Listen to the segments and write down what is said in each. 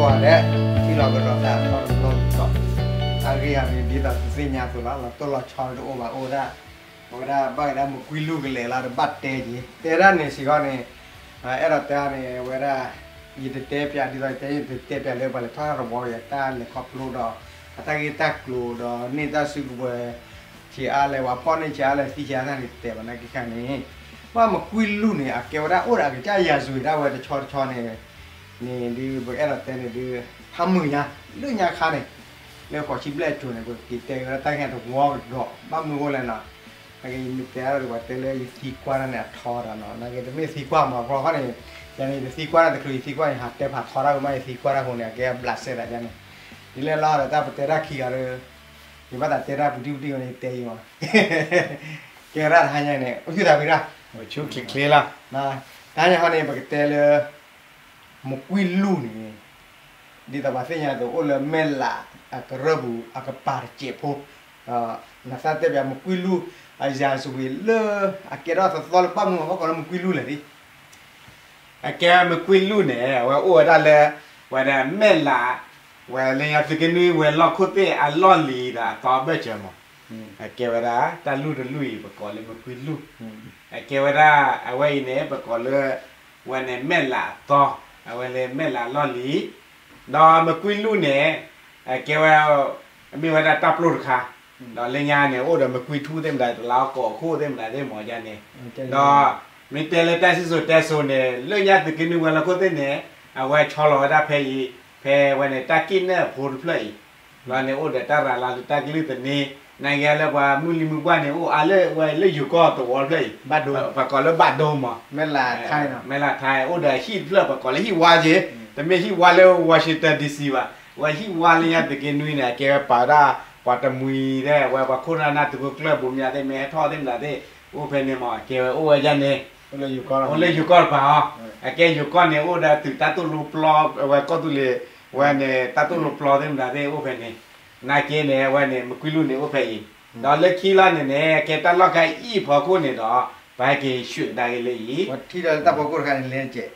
ဒီး ထံၣ်လီၤကဒီးသးထီတဘျီကဒီး, အဂ့ၢ်အံၤန့ၣ် ဒ်သိးပသ့ၣ်ညါအသိးလီၤ, လီၤတိၢ်လီၤဆီတအိၣ်ဘၣ်အိၣ်ဝဲဒၣ်, အဝဲဒၣ်ဘၣ်ဝဲဒၣ်မကွံလူၢ်ကလဲာ်လီၤ တဘၣ်တဲက့ၤ တဲဒၣ်န့ၣ်စ့ၢ်ကီးန့ၣ်, အဲၣ်ဒိးတဲန့ၣ် အဝဲဒၣ် ယတတဲပျး ဒ်သိးယတဲ ယတတဲပျးလၢပှၤလဲၤထီၣ်တဝီက့ၤ တၢ်လဲၤခီဖျိဒီး အတၢ်ဂ့ၢ်တၢ်ကျိၤဒီး န့ၢ်တၢ်စုကဝဲၤ ဆံးအါလဲၣ် ပှၤဖီၣ်န့ၢ်ဆံးအါလဲၣ် သံဆံးအါလဲၣ်န့ၣ် တတဲဘၣ်နာ်က့ခါန့ၣ်, ဘၣ်မကွံလူၢ်န့ၣ် အကဲဝဲဒၣ်အိၣ်ဒီးအကစၢ်ယၤစွၤဒၣ်ဝဲတဆီတဆီန့ၣ်, န့ၣ်ဒုး ပအဲၣ်ဒိးတဲန့ၣ်ဒုး ဖးမုာ်ညါ လၢညါခါန့ၣ်, လၢဃိးဆံဘျဲၣ်အစိၤန့ၣ် ပက့ၤတဲက့ၤဝဲဒၣ်တၢ်ဂ့ၢ်တဝီကဒီး ဘၣ်မနုၤအဃိလဲၣ်နီၤ, နာ်က့ယမ့ၢ်တဲဒၣ်ဒီးပှၤတဲလၢယသံကွၢ်တၢ်န့ၣ်အထီဒီးနီၤ, နာ်က့တမ့ၢ်သံကွၢ်မၤဖျီဃီန့ၣ်, ယၤန့ၣ် ယတသံကွၢ်တၢ်တချုး ယသံကွၢ်န့ၣ် ဟးတဲဖးထီတၢ်ဝဲမး ယသံကွၢ်တၢ်အဃိန့ၣ် အကဲဘျးစဲသးယၤန့ၣ်, ဒ်လဲၣ်လီၤဒီးတၢ်ပတဲတၢ်ခံဂၤဒီး ယဘၣ်သးတဲတၢ်ပူၤတံၢ်ပူၤတံၢ်ဝဲန့ၣ် ယတဲအံၤမး, ကဲဝဲဒၣ်တဟါညါန့ၣ် အိၣ်ဆူၣ်သးဝံၤဒၣ်, ဆူၣ်ချ့ချ့လီၤ, တဟါညါခီန့ၣ် ပကတဲလၢ မကွံလူၢ်န့ၣ်, ဒ်သိးပှၤသ့ၣ်ညါအသိး အိၣ်လၢမဲၢ်လးအကရၢၢ်ပူၤအကပၤတစဲးဖိ, နသးတဲပျးမကွံလူၢ် အယၤစွၤလၢ အကဲထီၣ်သီသီလၢဘၣ်မနုၤအဃိ ကိးလၢမကွံလူၢ်လဲၣ်ဒ် အကဲမကွံလူၢ်န့ၣ် အဝဲအိၣ်ဝဲဒၣ်လၢ ဝဲဒၣ်မဲၢ်လး, ဝဲလၢညါသုးက့နွံဝဲၤလီၢ်ခိၣ်သ့ၣ်အလီၢ်လံၤဒီးအသီအဘၢၣ်စၢၤမး, အကဲဝဲဒၣ်တၢ်လူၢ်တလူၢ်အံၤ ပကိးလၢမကွံလူၢ်, အကဲဝဲဒၣ်အဝဲအံၤန့ၣ် ပကိးလၢ ဝဲန့ၣ်မဲၢ်လးအသီ, အဝဲလၢမဲၢ်လးအလီၢ်လံၤ, ဒီးမကွံလူၢ်န့ၣ် အကဲဝဲ မ့ၢ်ဝဲဒၣ်တၢ်ပျိၢ်တခါ, ဒီးလၢညါန့ၣ် အိၣ်ဒီးမကွံထူၣ်သ့ၣ်မတၤ တလးအီၣ်ကိးခိၣ်သ့ၣ်မတၤသ့ၣ်မးယါန့ၣ်, ဒီး မ့ၢ်တဲလၢတၢ်စံၣ်စိၤတဲစိၤန့ၣ် လၢညါသုးက့နွံဝဲၤလီၢ်ခိၣ်သ့ၣ်န့ၣ် အဝဲဆီလီၤဝဲဒၣ်ဖဲအံၤ, ဖဲဝဲန့ၣ် တၢ်က့ၣ်နၢၣ်အဖိတဖျၢၣ်အံၤ, ဘျီန့ၣ်အိၣ်ဒီးတၢ်ရၤလီၤလၢတၢ်ကလုၢ်သန့, နာ်က့လၢပှၤမုၢ်လံမုၢ်ပှၢ်န့ၣ် အိၣ်အါလၢဝဲလၢယိၤကီၢ်တဝီတဖျၢၣ်အံၤ, ပကိးလၢဘၣ်ဒိမး, မဲၢ်လးထါ, မဲၢ်လးထါ အိၣ်ဒီးဟံၣ်တဖျၢၣ် ပကိးလၢဟံၣ်ဝါက့ၤ, တမ့ၢ်ဟံၣ်ဝါလၢ Washington D C ဘၣ်, ဝဲဟံၣ်ဝါလၢညါသုးက့နွံန့ၣ် အကဲဝဲပာ်ဝဲဒၣ် ပှၤတမှံၤသ့ၣ် ဝဲပှၤခိၣ်နၢ်နၢ်သုးခိၣ်ကျၢၢ်ဘိမၠးသ့ၣ် မ့ၢ်ဟဲထီၣ်သ့ၣ်မတၤသ့ၣ် အိၣ်ဖဲန့ၣ်မး ကဲဝဲအိၣ်ဝဲယါန့ၣ်, အိၣ်လၢယိၤကီၢ်တပၤအီၤ, အကဲယိၤကီၢ်န့ၣ် အိၣ်ဒီးသုးတၢ်သိၣ်လိပျီ ဝဲကီၢ်သူလ့ၤ, ဝဲန့ၣ် တၢ်သိၣ်လိပျီသ့ၣ်မတၤသ့ၣ်အိၣ်ဖဲန့ၣ်, နာ်က့န့ၣ် အဝဲန့ၣ် မကွံလူၢ်န့ၣ်အိၣ်ဖဲအံၤ, ဒီးလၢခံလီၤန့ၣ်န့ၣ် ကဲတၢ်လီၢ်ခါအံၤအဖီခိၣ်န့ၣ်ဒီး ပဟဲက့ၤဆှၢကဒါက့ၤလၢအံၤ ပှၤထံၣ်ဒီးလၢတၢ်ဖီခိၣ်တခါန့ၣ်လဲၤတကဲး,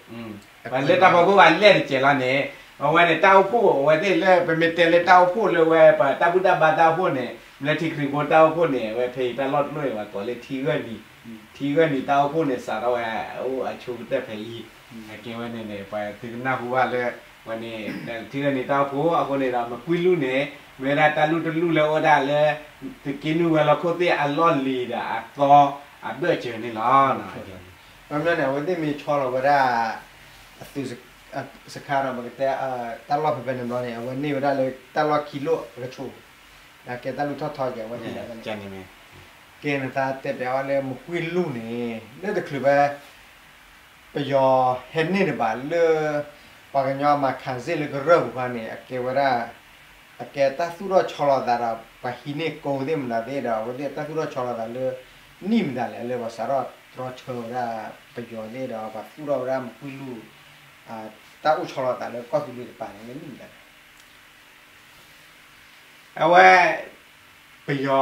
ပှၤလၢတၢ်ဖီခိၣ်ဘၣ်လဲၤတကဲးလီၤန့ၣ်, အဝဲန့ၣ်တၢ်အိၣ်ဖှိၣ် အဝဲသ့ၣ်လၢပမ့ၢ်တဲလၢတၢ်အိၣ်ဖှိၣ်လၢဝဲ ပတၢ်ဘူၣ်တၢ်ဘါတၢ်အိၣ်ဖှိၣ်န့ၣ် လၢထံခရံာ်ဖိတၢ်အိၣ်ဖှိၣ်န့ၣ် အဝဲဖဲအံၤတၢ်လီၢ်တဖျၢၣ်အံၤ ပှၤကိးလၢထံဂၢၢ်နံၤ, ထံဂၢၢ်နံၤတၢ်အိၣ်ဖှိၣ်န့ၣ် စးထီၣ်ဝဲအိၣ်အဆိကတၢၢ်ဖဲအံၤ, အကဲဝဲန့ၣ်န့ၣ် ပှၤသုကနၢ်ဟူဘၣ်လၢ ဝဲန့ၣ် ထံဂၢၢ်နံၤတၢ်အိၣ်ဖှိၣ်အဃိန့ၣ်ဒီး မကွံလူၢ်န့ၣ် မ့ၢ်ဝဲဒၣ်တၢ်လူၢ်တလူၢ်လၢအိၣ်ဝဲဒၣ်လၢ သုးက့နွံဝဲၤလီၢ်ခိၣ်သ့ၣ်အလီၢ်လံၤဒီးအသီအဘၢၣ်စၢၤန့ၣ်လီၤ. န့ၣ် အဝဲသ့ၣ်မ့ၢ်ဆီလီၤဝဲဒၣ် အသုးစခါဒီး ပကတဲ တၢ်လီၢ်ဖဲဖဲန့ၣ်ဘျီန့ၣ် အဝဲန့ၢ်ဝဲဒၣ်လၢတၢ်လီၢ်ခံလိၣ်အကဆူး ကဲတၢ်လူၢ်ထီၣ်ထီကဲဝဲန့ၣ် ကဲန့ၣ်မ့ၢ် ကဲန့ၣ် တၢ်တဲပျးဝဲလၢမကွံလူၢ်န့ၣ် လၢတချုးဖဲ ပယီၤဟဲန့ၢ်တဘၣ်လၢ ပှၤကညီအမၤခးစ့ၣ်လၢကရၢၢ်ပူၤခါန့ၣ် အကဲဝဲဒၣ် အကဲတၢ်သူၣ်ထီၣ်ဆီလီၤသးဒီး ပှၤဟံးန့ၢ်ကိသ့ၣ်မတၤသ့ၣ်ဒီး အဝဲသ့ၣ်တၢ်သူၣ်ထီၣ်ဆီလီၤသးလၢ နံၣ်မတၤလဲၣ် လၢပှၤစးထီၣ်တြီဆၢဝဲဒၣ်ပယီၤသ့ၣ်ဒီး ပှၤသူၣ်ထီၣ်ဝဲဒၣ်မကွံလူၢ် တၢ်အိၣ်ဆီလီၤသးလၢကီၢ်သူလ့ၤတပၤန့ၣ် လၢနံၣ်မတၤလဲၣ် အဝဲ ပယီၤ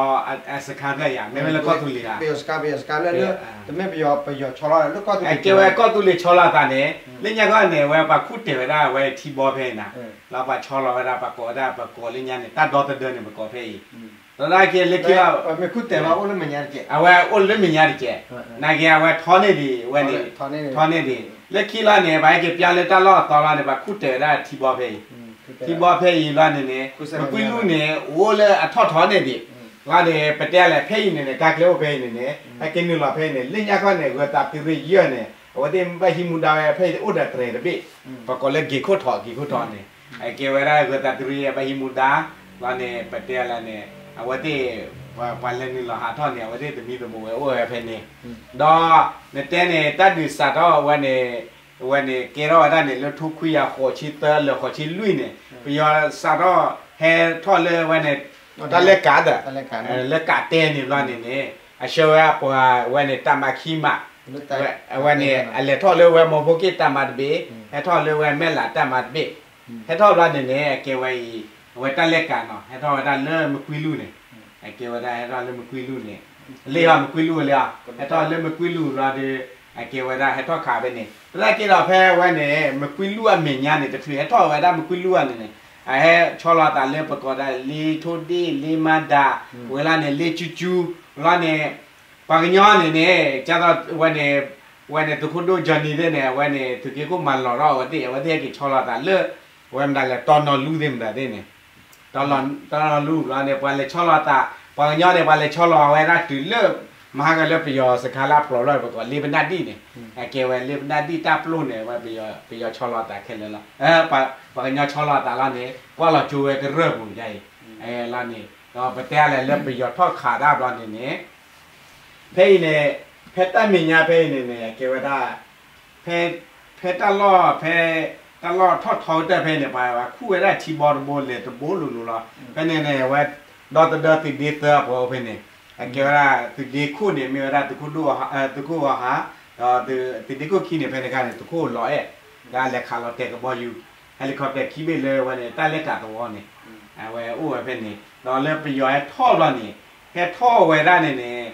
အစခါဖျၢၣ်ယါ မ့မ့ၢ်လၢကီၢ်သူလ့ၤဧါ ပယီၤစခါ ပယီၤစခါလၢ တမ့ၢ်ပယီၤ ပယီၤဆီလီၤလၢကီၢ်သူလ့ၤ အကဲဝဲကီၢ်သူလ့ၤဆီလီၤသးန့ၣ် လၢညါခီန့ၣ် အဝဲပှၤခူၣ်တဲာ်ဝဲဒၣ်အဝဲထံဘီဖဲအံၤနၤ လၢပှၤဆီလီၤဝဲဒၣ် ပှၤကိးဝဲဒၣ် ပှၤကိးလၢညါန့ၣ် တၢ်ဒီသဒၢန့ၣ် ပကိးဖဲအံၤ ဒီးနာ်က့လၢခံလီၤ မ့ၢ်ခူၣ်တဲာ်ဘၣ်အိၣ်လၢမဲာ်ညါတကဲး အဝဲအိၣ်လၢမဲာ်ညါတကဲး နာ်က့အဝဲထီန့ၢ်ဒံးဝဲန့ၣ် ထီန့ၢ်ဒံး လၢခံလီၤန့ၣ် ပှၤဟဲက့ၤပျါလၢတၢ်လီၢ်အသီလီၤန့ၣ် ပှၤခူၣ်တဲာ်ဝဲဒၣ်ထံဘီဖဲအံၤ ထံဘီဖဲအံၤလီၤန့ၣ်န့ၣ် မကွံလူၢ်န့ၣ် အိၣ်လၢအထီၣ်ထီန့ၢ်ဒံး လီၤန့ၣ် ပတဲလဲၣ် ဖဲအံၤန့ၣ်န့ၣ် တၢ်ကျဲအိၣ်ဖဲအံၤန့ၣ်န့ၣ် ဟဲက့ၤနုာ်လီၤဖဲအံၤန့ၣ် လၢညါခီန့ၣ် ဂၢၤသးသုးရ့ၣ်ယဲၢ်န့ၣ် အဝဲသ့ၣ်ဘၣ်ဟံးမူဒါဝဲ ဖဲအံၤအိၣ်ဒီးတြဲၤတဘ့ၣ် ပကိးလၢက့ၤခိၣ်ထီး က့ၤခိၣ်ထီးန့ၣ် အကဲဝဲဒၣ်ဂၢၤသးသုးရ့ၣ်ဘၣ်ဟံးမူဒါ လီၤန့ၣ် ပတဲလဲၣ်န့ၣ် အဝဲသ့ၣ် ပှၤလဲၤနုာ်လီၤဟးထီၣ်န့ၣ် အဝဲသ့ၣ်သမံသမိးဝဲအိၣ်ဝဲဖဲန့ၣ် ဒီး နတဲန့ၣ် တၢ်ဒုးစးထီၣ်ဝဲန့ၣ် ဝဲန့ၣ် ကဲထီၣ်ဝဲဒၣ်န့ၣ် လၢထိခွံကယၤဃိးဆံသၢ လၢဃိးဆံလွံၢ်န့ၣ် ပယီၤစးထီၣ်ဟဲထီၣ်လၢဝဲန့ၣ် တၢ်လဲၤကးဒီး လၢကးတဲန့ၣ်ဘျီန့ၣ်န့ၣ် အဆှၢဝဲပှၤဝဲန့ၣ် တၢ်မၤခံမး အဝဲန့ၣ် အလဲၤထီၣ်လၢဝဲမီၤဖိက့ၣ်တၢ်မၤတဘ့ၣ် ဟဲထီၣ်လၢဝဲမဲၢ်လးတၢ်မၤတဘ့ၣ် ဟဲထီၣ်ဘျီန့ၣ်န့ၣ် အကဲဝဲအံၤ အဝဲတၢ်လဲၤကးနီၤ ဟဲထီၣ်ဝဲဒၣ်လၢမကွံလူၢ်န့ၣ် အကဲဝဲဒၣ်ဟဲထီၣ်လၢမကွံလူၢ်န့ၣ် လၢမကွံလူၢ်လၢ ဟဲထီၣ်လၢမကွံလူၢ်လီၤဒီး အကဲဝဲဒၣ်ဟဲထီၣ်ခးဖဲန့ၣ် သနာ်က့ဒီးဖဲဝဲန့ၣ် မကွံလူၢ်အမဲာ်ညါန့ၣ် တချုးဟဲထီၣ်ဝဲဒၣ်မကွံလူၢ်အန့ၣ်န့ၣ် အဟဲဆီလီၤအသးလၢပကိးဒၣ်လ့ထိၣ်ဒ့ၣ် လ့မၤဒၤ ဝဲလီၤန့ၣ် လ့ကၠူကၠူ လီၤန့ၣ် ပှၤကညီန့ၣ်န့ၣ် ကၢ်သိးဝဲန့ၣ် ဝဲန့ၣ်သုးခိၣ်ဒိၣ် Johnny သ့ၣ်န့ၣ် အဝဲန့ၣ် သုးက့ခိၣ်မၤလီၤထီၣ်အဝဲသ့ၣ် အဝဲသ့ၣ်ဟဲက့ၤဆီလီၤအသးလၢ ဝဲမတၤလဲၣ် တီနီၤလူၢ်သ့ၣ်မတၤသ့ၣ်န့ၣ် တီနီၤလူၢ်လီၤန့ၣ် ပှၤလဲၤဆီလီၤအသး ပှၤကညီန့ၣ် ပှၤလဲၤဆီလီၤဝဲဒၣ်တုၤလၢ မဟါကလၢပယီၤစခါလၢအဖျိးလီၤ ပကိးလ့ပနၢ်ဒံၣ်န့ၣ် အကဲဝဲလ့ပနၢ်ဒံၣ်တၢ်ပျိၢ်န့ၣ် ဝဲပယီၤဆီလီၤအသးခဲလၢာ်လီၤ ပှၤကညီဆီလီၤအသးလီၤန့ၣ် ကွၢ်လီၤကၠိဝဲကရၢၢ်ပူၤယါအံၤ လီၤန့ၣ် ဒီးပတဲလဲၣ်လၢပယီၤထီၣ်ခးတၢ်ဘျီန့ၣ်န့ၣ် ဖဲအံၤန့ၣ် ဖဲတၢ်မဲာ်ညါဖဲအံၤန့ၣ်န့ၣ် အကဲဝဲဒၣ် ဖဲ ဖဲတၢ်လီၢ် ဖဲ တၢ်လီၢ်ထီၣ်ထီကတၢၢ်ဖဲန့ၣ် ပှၤခူၣ်ဝဲဒၣ်ထံဘီတဘိလဲၤတဘိလိၤလိၤလီၤ ဖဲန့ၣ်န့ၣ် အဝဲ ဒီသဒၢသုးဒ့သၢအပှၤအိၣ်ဖဲန့ၣ် အကဲဝဲဒၣ်သုးဒ့ခိၣ်န့ၣ် မ့ၢ်ဝဲဒၣ်သုးခိၣ်ဒိၣ် သုးခိၣ်ဂီၤဟါ ဒီးသုးဒ့ခိၣ်ခံန့ၣ် ဖဲန့ၣ်ခါန့ၣ် သုးခိၣ်လီၤအဲၣ် ဒီးလဲၤခးလီၤတဲာ်ကဘီယူၤ helicopter ခံဘ့ၣ်လၢဝဲန့ၣ် တၢ်လဲၤတၢ်သဝီန့ၣ် အဝဲအိၣ်ဝဲဖဲန့ၣ် ဒီးလၢပယီၤဟဲထီၣ်ဘျီန့ၣ် ဟဲထီၣ်ဝဲဒၣ်န့ၣ်န့ၣ်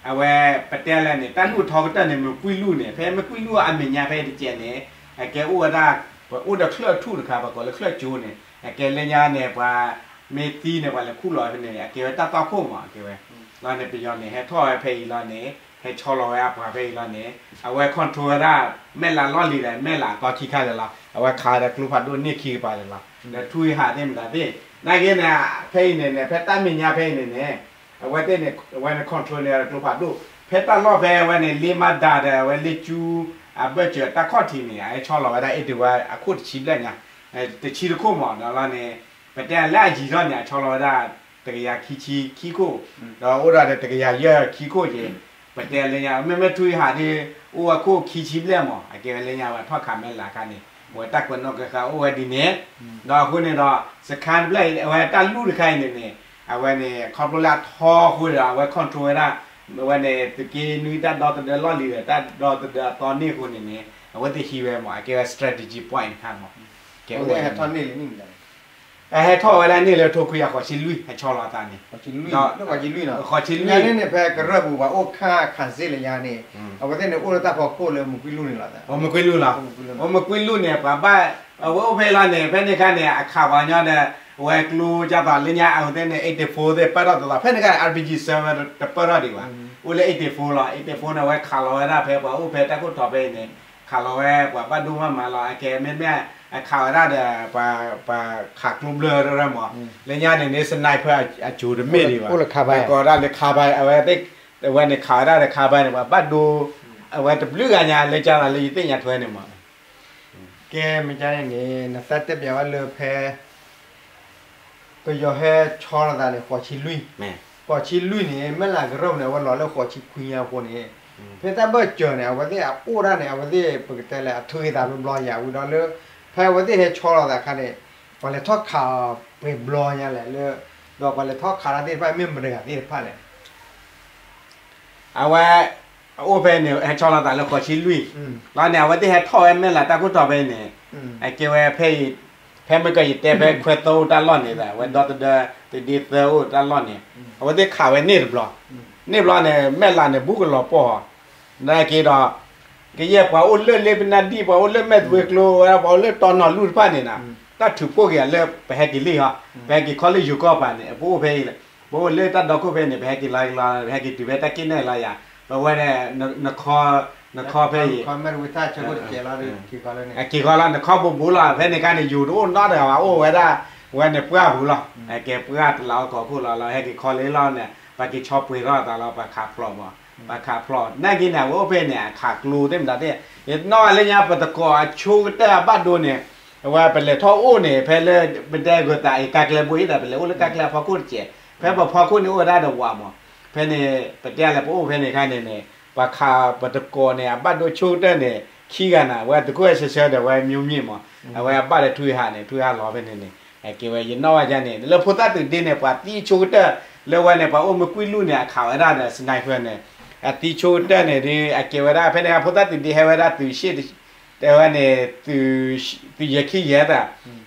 အဝဲ ပတဲလဲၣ်န့ၣ် တၢ်ဒိၣ်ထီကတၢၢ်န့ၣ် မကွံလူၢ်န့ၣ် ဖဲမကွံလူၢ်အမဲာ်ညါဖဲတကဲးန့ၣ် အကဲအိၣ်ဝဲဒၣ် ပအိၣ်ဒီးချၢၣ်အထူၣ်တခါ ပှၤကိးလၢချၢၣ်ကၠိန့ၣ် အကဲလၢညါန့ၣ် ပှၤမ့ၢ်သံန့ၣ် ပှၤလဲၤခူၣ်လီၤဖဲန့ၣ် အကဲဝဲတၢ်သီခိၣ်မး အကဲဝဲ လီၤန့ၣ် ပယီၤန့ၣ် ဟဲထီၣ်ဝဲဖဲအံၤလီၤန့ၣ် ဟဲဆီလီၤဝဲအပှၤဖဲအံၤလီၤန့ၣ် အဝဲ control ဝဲဒၣ် မဲၢ်လးလီၢ်လံၤဒီး မဲၢ်လးအသီခံခါလၢာ်လီၤ အဝဲခးဝဲဒီးကျိဖးဒိၣ်န့ၢ်ခံကပၤလၢာ်လီၤ ဒီးထူဟံးဟးသ့ၣ်မတၤသ့ၣ် နာ်က့န့ၣ် ဖဲအံၤန့ၣ်န့ၣ် ဖဲတၢ်မဲာ်ညါဖဲအံၤန့ၣ်န့ၣ် အဝဲသ့ၣ်န့ၣ် အဝဲန့ၣ် control န့ၢ်ဝဲဒီးကျိဖးဒိၣ် ဖဲတၢ်လီၢ်ဖဲအဝဲန့ၣ် လ့မၤဒၤဒီး အဝဲလ့ကၠူ အဘၢၣ်စၢၤတၢ်ခီၣ်ထံးန့ၣ် အဟဲဆီလီၤဝဲဒၣ် အဲၣ်တဝဲအခိၣ်တဆံဘျဲၣ်ညါ တဆံတခိၣ်မး ဒီးလီၤန့ၣ် ပတဲလၢအယံၤထီၣ်န့ၣ် အဆီလီၤဝဲဒၣ် တကယၤခံဆံခံခိၣ် ဒီးအိၣ်ဒီးတကယၤယဲၢ်ခံခိၣ်က့ၤ ပတဲလၢညါ မ့မ့ၢ်ထူဟံးဟးဒ် အိၣ်ဝဲခိၣ်ခံဆံဘျဲၣ်မး အကဲဝဲလၢညါဝဲထီၣ်ခးမဲၢ်လးခါန့ၣ် အဝဲတၢ်ကွဲးနီၣ်ကဲဃါအိၣ်ဝဲဒ်န့ၣ် ဒီးအဃိန့ၣ်ဒီး စခါတဖျၢၣ်အံၤ အဝဲတၢ်လူၢ်တခါအံၤန့ၣ်န့ၣ် အဝဲန့ၣ် ခီဖျိလၢအထီအဃိဒီး အဝဲ control ဝဲဒၣ် အဝဲန့ၣ် သုးက့နွံတၢ်ဒီသဒၢလီၢ်လံၤဒီး တၢ်ဒီသဒၢအသီန့ၢ်အဃိန့ၣ်န့ၣ် အဝဲသ့ၣ်ဟံးဝဲမး အကဲဝဲ strategy point တခါမး ကဲအိၣ်ဝဲ အဟဲထီၣ်ဝဲဒၣ်န့ၣ်လၢထိခွံအဃိးဆံလွံၢ် ဟဲဆီလီၤအသးန့ၣ် ဃိးဆံလွံၢ် ဃိးဆံလွံၢ်န့ၣ် ဖဲကရၢၢ်ပူၤပှၤအိၣ်ခါခးစ့လၢညါန့ၣ် အဝဲသ့ၣ်န့ၣ် အိၣ်လၢတၢ်ဖီခိၣ်လၢမကွံလူၢ်န့ၣ်လီၤ အိၣ်မကွံလူၢ်လီၤ အိၣ်မကွံလူၢ်န့ၣ် ပှၤဘၣ် အဝဲအိၣ်ဖဲလီၤန့ၣ် ဖဲန့ၣ်ခါန့ၣ် အခးပှၤကညီဒီး အဝဲကျိကၢ်သိးလၢညါအဝဲသ့ၣ်န့ၣ် eighty-four သ့ၣ်ပၢၢ်ထီၣ်သးသီ ဖဲန့ၣ်ခါန့ၣ် RPG seven တပၢၢ်ထီၣ်ဒံးဘၣ် အိၣ်လၢ eighty-four လီၤ eighty-four န့ၣ် အဝဲခးလီၤဝဲဒၣ်ဖဲပှၤအိၣ်ဖဲတၢ်ခိၣ်ထီးဖဲအံၤန့ၣ် ခးလီၤဝဲပှၤဘၣ်ဒိမးမးလီၤ အကဲမ့မ့ၢ် အခးဝဲဒၣ်ဒီး ပှၤခးကျိဘျၢရၢမး လၢညါန့ၣ်န့ၣ် sniper အစိၤတမ့ၢ်ဒံးဘၣ် ကိးဒၣ်လၢ carbine အဝဲသ့ၣ် အဝဲန့ၣ်ခးဝဲဒၣ်ဒီး carbine န့ၣ် ပှၤဘၣ်ဒိ အဝဲတဘျုးဂၤညါလၢကၢ်လီၤလၢယသ့ၣ်ညါထွဲန့ၣ်မး ကဲမ့ၢ်ကန့ၣ်န့ၣ် နသးတဲပျးဝဲလၢဖဲ ပယီၤဟဲဆီလီၤသးန့ၣ် ဃိးဆံလွံၢ် ဃိးဆံလွံၢ်န့ၣ် မဲၢ်လးကရၢၢ်န့ၣ် အဝဲလီၤလၢဃိးဆံခွံညါအဃိန့ၣ် ဖဲတၢ်ဘၢၣ်စၢၤန့ၣ် အဝဲသ့ၣ်အအိၣ်ဒၣ်န့ၣ် အဝဲသ့ၣ်ပကတဲလဲၣ် အထုးက့ၤသးဘျီဘျီယၤဝံၤဒီးလၢ ဖဲအဝဲသ့ၣ်ဟဲဆီလီၤသးခါန့ၣ် ပှၤလဲၤထီၣ်ခးအီၤပှဲၤဘျီညါလဲၣ်လၢ ဒီးပှၤလဲၤထီၣ်ခးတၢ်သ့ၣ်တဖၣ်မ့ၢ်မတၤတဂၤသ့ၣ်တဖၣ်လဲၣ် အဝဲ အအိၣ်ဖဲန့ၣ် ဟဲဆီလီၤသးလၢဃိးဆံလွံၢ် လီၤန့ၣ် အဝဲသ့ၣ်ဟဲထီၣ်ဝဲမဲၢ်လးတၢ်ခိၣ်ထီးဖဲအံၤန့ၣ် အကဲဝဲဖဲအံၤ ဖဲမ့ၢ်ကယတဲဖဲခွဲးသၢအိၣ်တၢ်လီၢ်န့ၣ် အဝဲဒီသဒၢ သုးဒ့သၢအိၣ်တၢ်လီၢ်န့ၣ် အဝဲသ့ၣ်ခးဝဲန့ၢ်တဘျီ န့ၢ်ဘျီန့ၣ် မဲၢ်လးန့ၣ် ဘူးကလီၤပှီၢ် နာ်က့ဒီး ကယဲၢ်ပှၤအိၣ်လၢလ့ပနၢ်ဒံၣ် ပှၤအိၣ်လၢမဲၢ်သွ့ကျိ ဝဲဒၣ်ပှၤအိၣ်လၢတီနီၤလူၢ်တဖၣ်န့ၣ်နီၤ တၢ်ထုးဖှိၣ်က့ၤလၢပဟဲက့ၤလံဟီ ပဟဲက့ၤခီလၢယိၤကီၢ်ပၤန့ၣ် ပအိၣ်ဖဲအံၤ ပအိၣ်လၢတၢ်ဒီခိၣ်ဖဲန့ၣ် ပဟဲက့ၤလီၤက့ၤလီၤ ပဟဲက့ၤတုၤဖဲတၢ်က့ၣ်နဲၣ်လီၤယၤ ပဝဲန့ၣ် နခီဖဲအံၤ အက့ၤဃီလီၤ နခီဘိးဘိးလီၤ ဖဲန့ၣ်ခါန့ၣ် ယိၤတအိၣ်နီတဂၤဘၣ် အိၣ်ဝဲဒၣ် ဝဲန့ၣ်ပှၢ်ပူၤလီၤ အကဲပှၢ်တလးအီၣ်ကီးခိၣ်လီၤလီၤ ဟဲက့ၤခီလၢလီၤန့ၣ် ပှၤက့ၤဆီပှ့ၤထီၣ်အသးလီၤ ပှၤခးဖျိးမး ပှၤခးဖျိး နာ်က့န့ၣ် အဝဲအိၣ်ဖဲန့ၣ် အခးကျိသ့ၣ်မတၤသ့ၣ် ယနီၣ်လၢညါပသကိးအဆိကတၢၢ်အဘၣ်ဒိန့ၣ် အဝဲပလဲၤထီၣ်အိၣ်န့ၣ် ဖဲလၢ ပတဲဂၢၤသးအံၤ ကါကျဲဘိအံၤဒီး ပလဲၤအိၣ်လၢကါကျဲအဖီခိၣ်တကဲး ဖဲပဖီခိၣ်န့ၣ်အိၣ်ဝဲဒၣ်ဒီးဝးမး ဖဲန့ၣ် ပတဲလဲၣ် ပအိၣ်ဖဲန့ၣ်ခါန့ၣ်န့ၣ် ပှၤခးပသကိးန့ၣ် အဘၣ်ဒိဆိကတၢၢ်န့ၣ် ခံဂၤနၤ အဝဲသုးခိၣ်အဲၣ်ဆၢဆၢဒီး အဝဲမၠိမၠ့ၣ်မး အဝဲအဘၣ်ဒီးထွံၣ်ဟးန့ၣ် ထွံၣ်ဟးလီၤဖဲန့ၣ်န့ၣ် အကဲဝဲယနီၣ်ဝဲဒ်န့ၣ် လၢဖိသၣ်သုးဒ့န့ၣ် ပှၤသံဆိကတၢၢ် လၢဝဲန့ၣ် ပှၤအိၣ်မ့ၢ်ကွံလူၢ်န့ၣ် အခးဝဲဒၣ်ဒီး sniper န့ၣ် အသံဆိကတၢၢ်န့ၣ်ဒီး အကဲဝဲဒၣ် ဖဲန့ၣ် ဖိသၣ်သုးဒ့ဟဲဝဲဒၣ်သုးရှ့ၣ် တဲဝဲန့ၣ် သုးယဲၢ်ခံယဲၢ်သၢ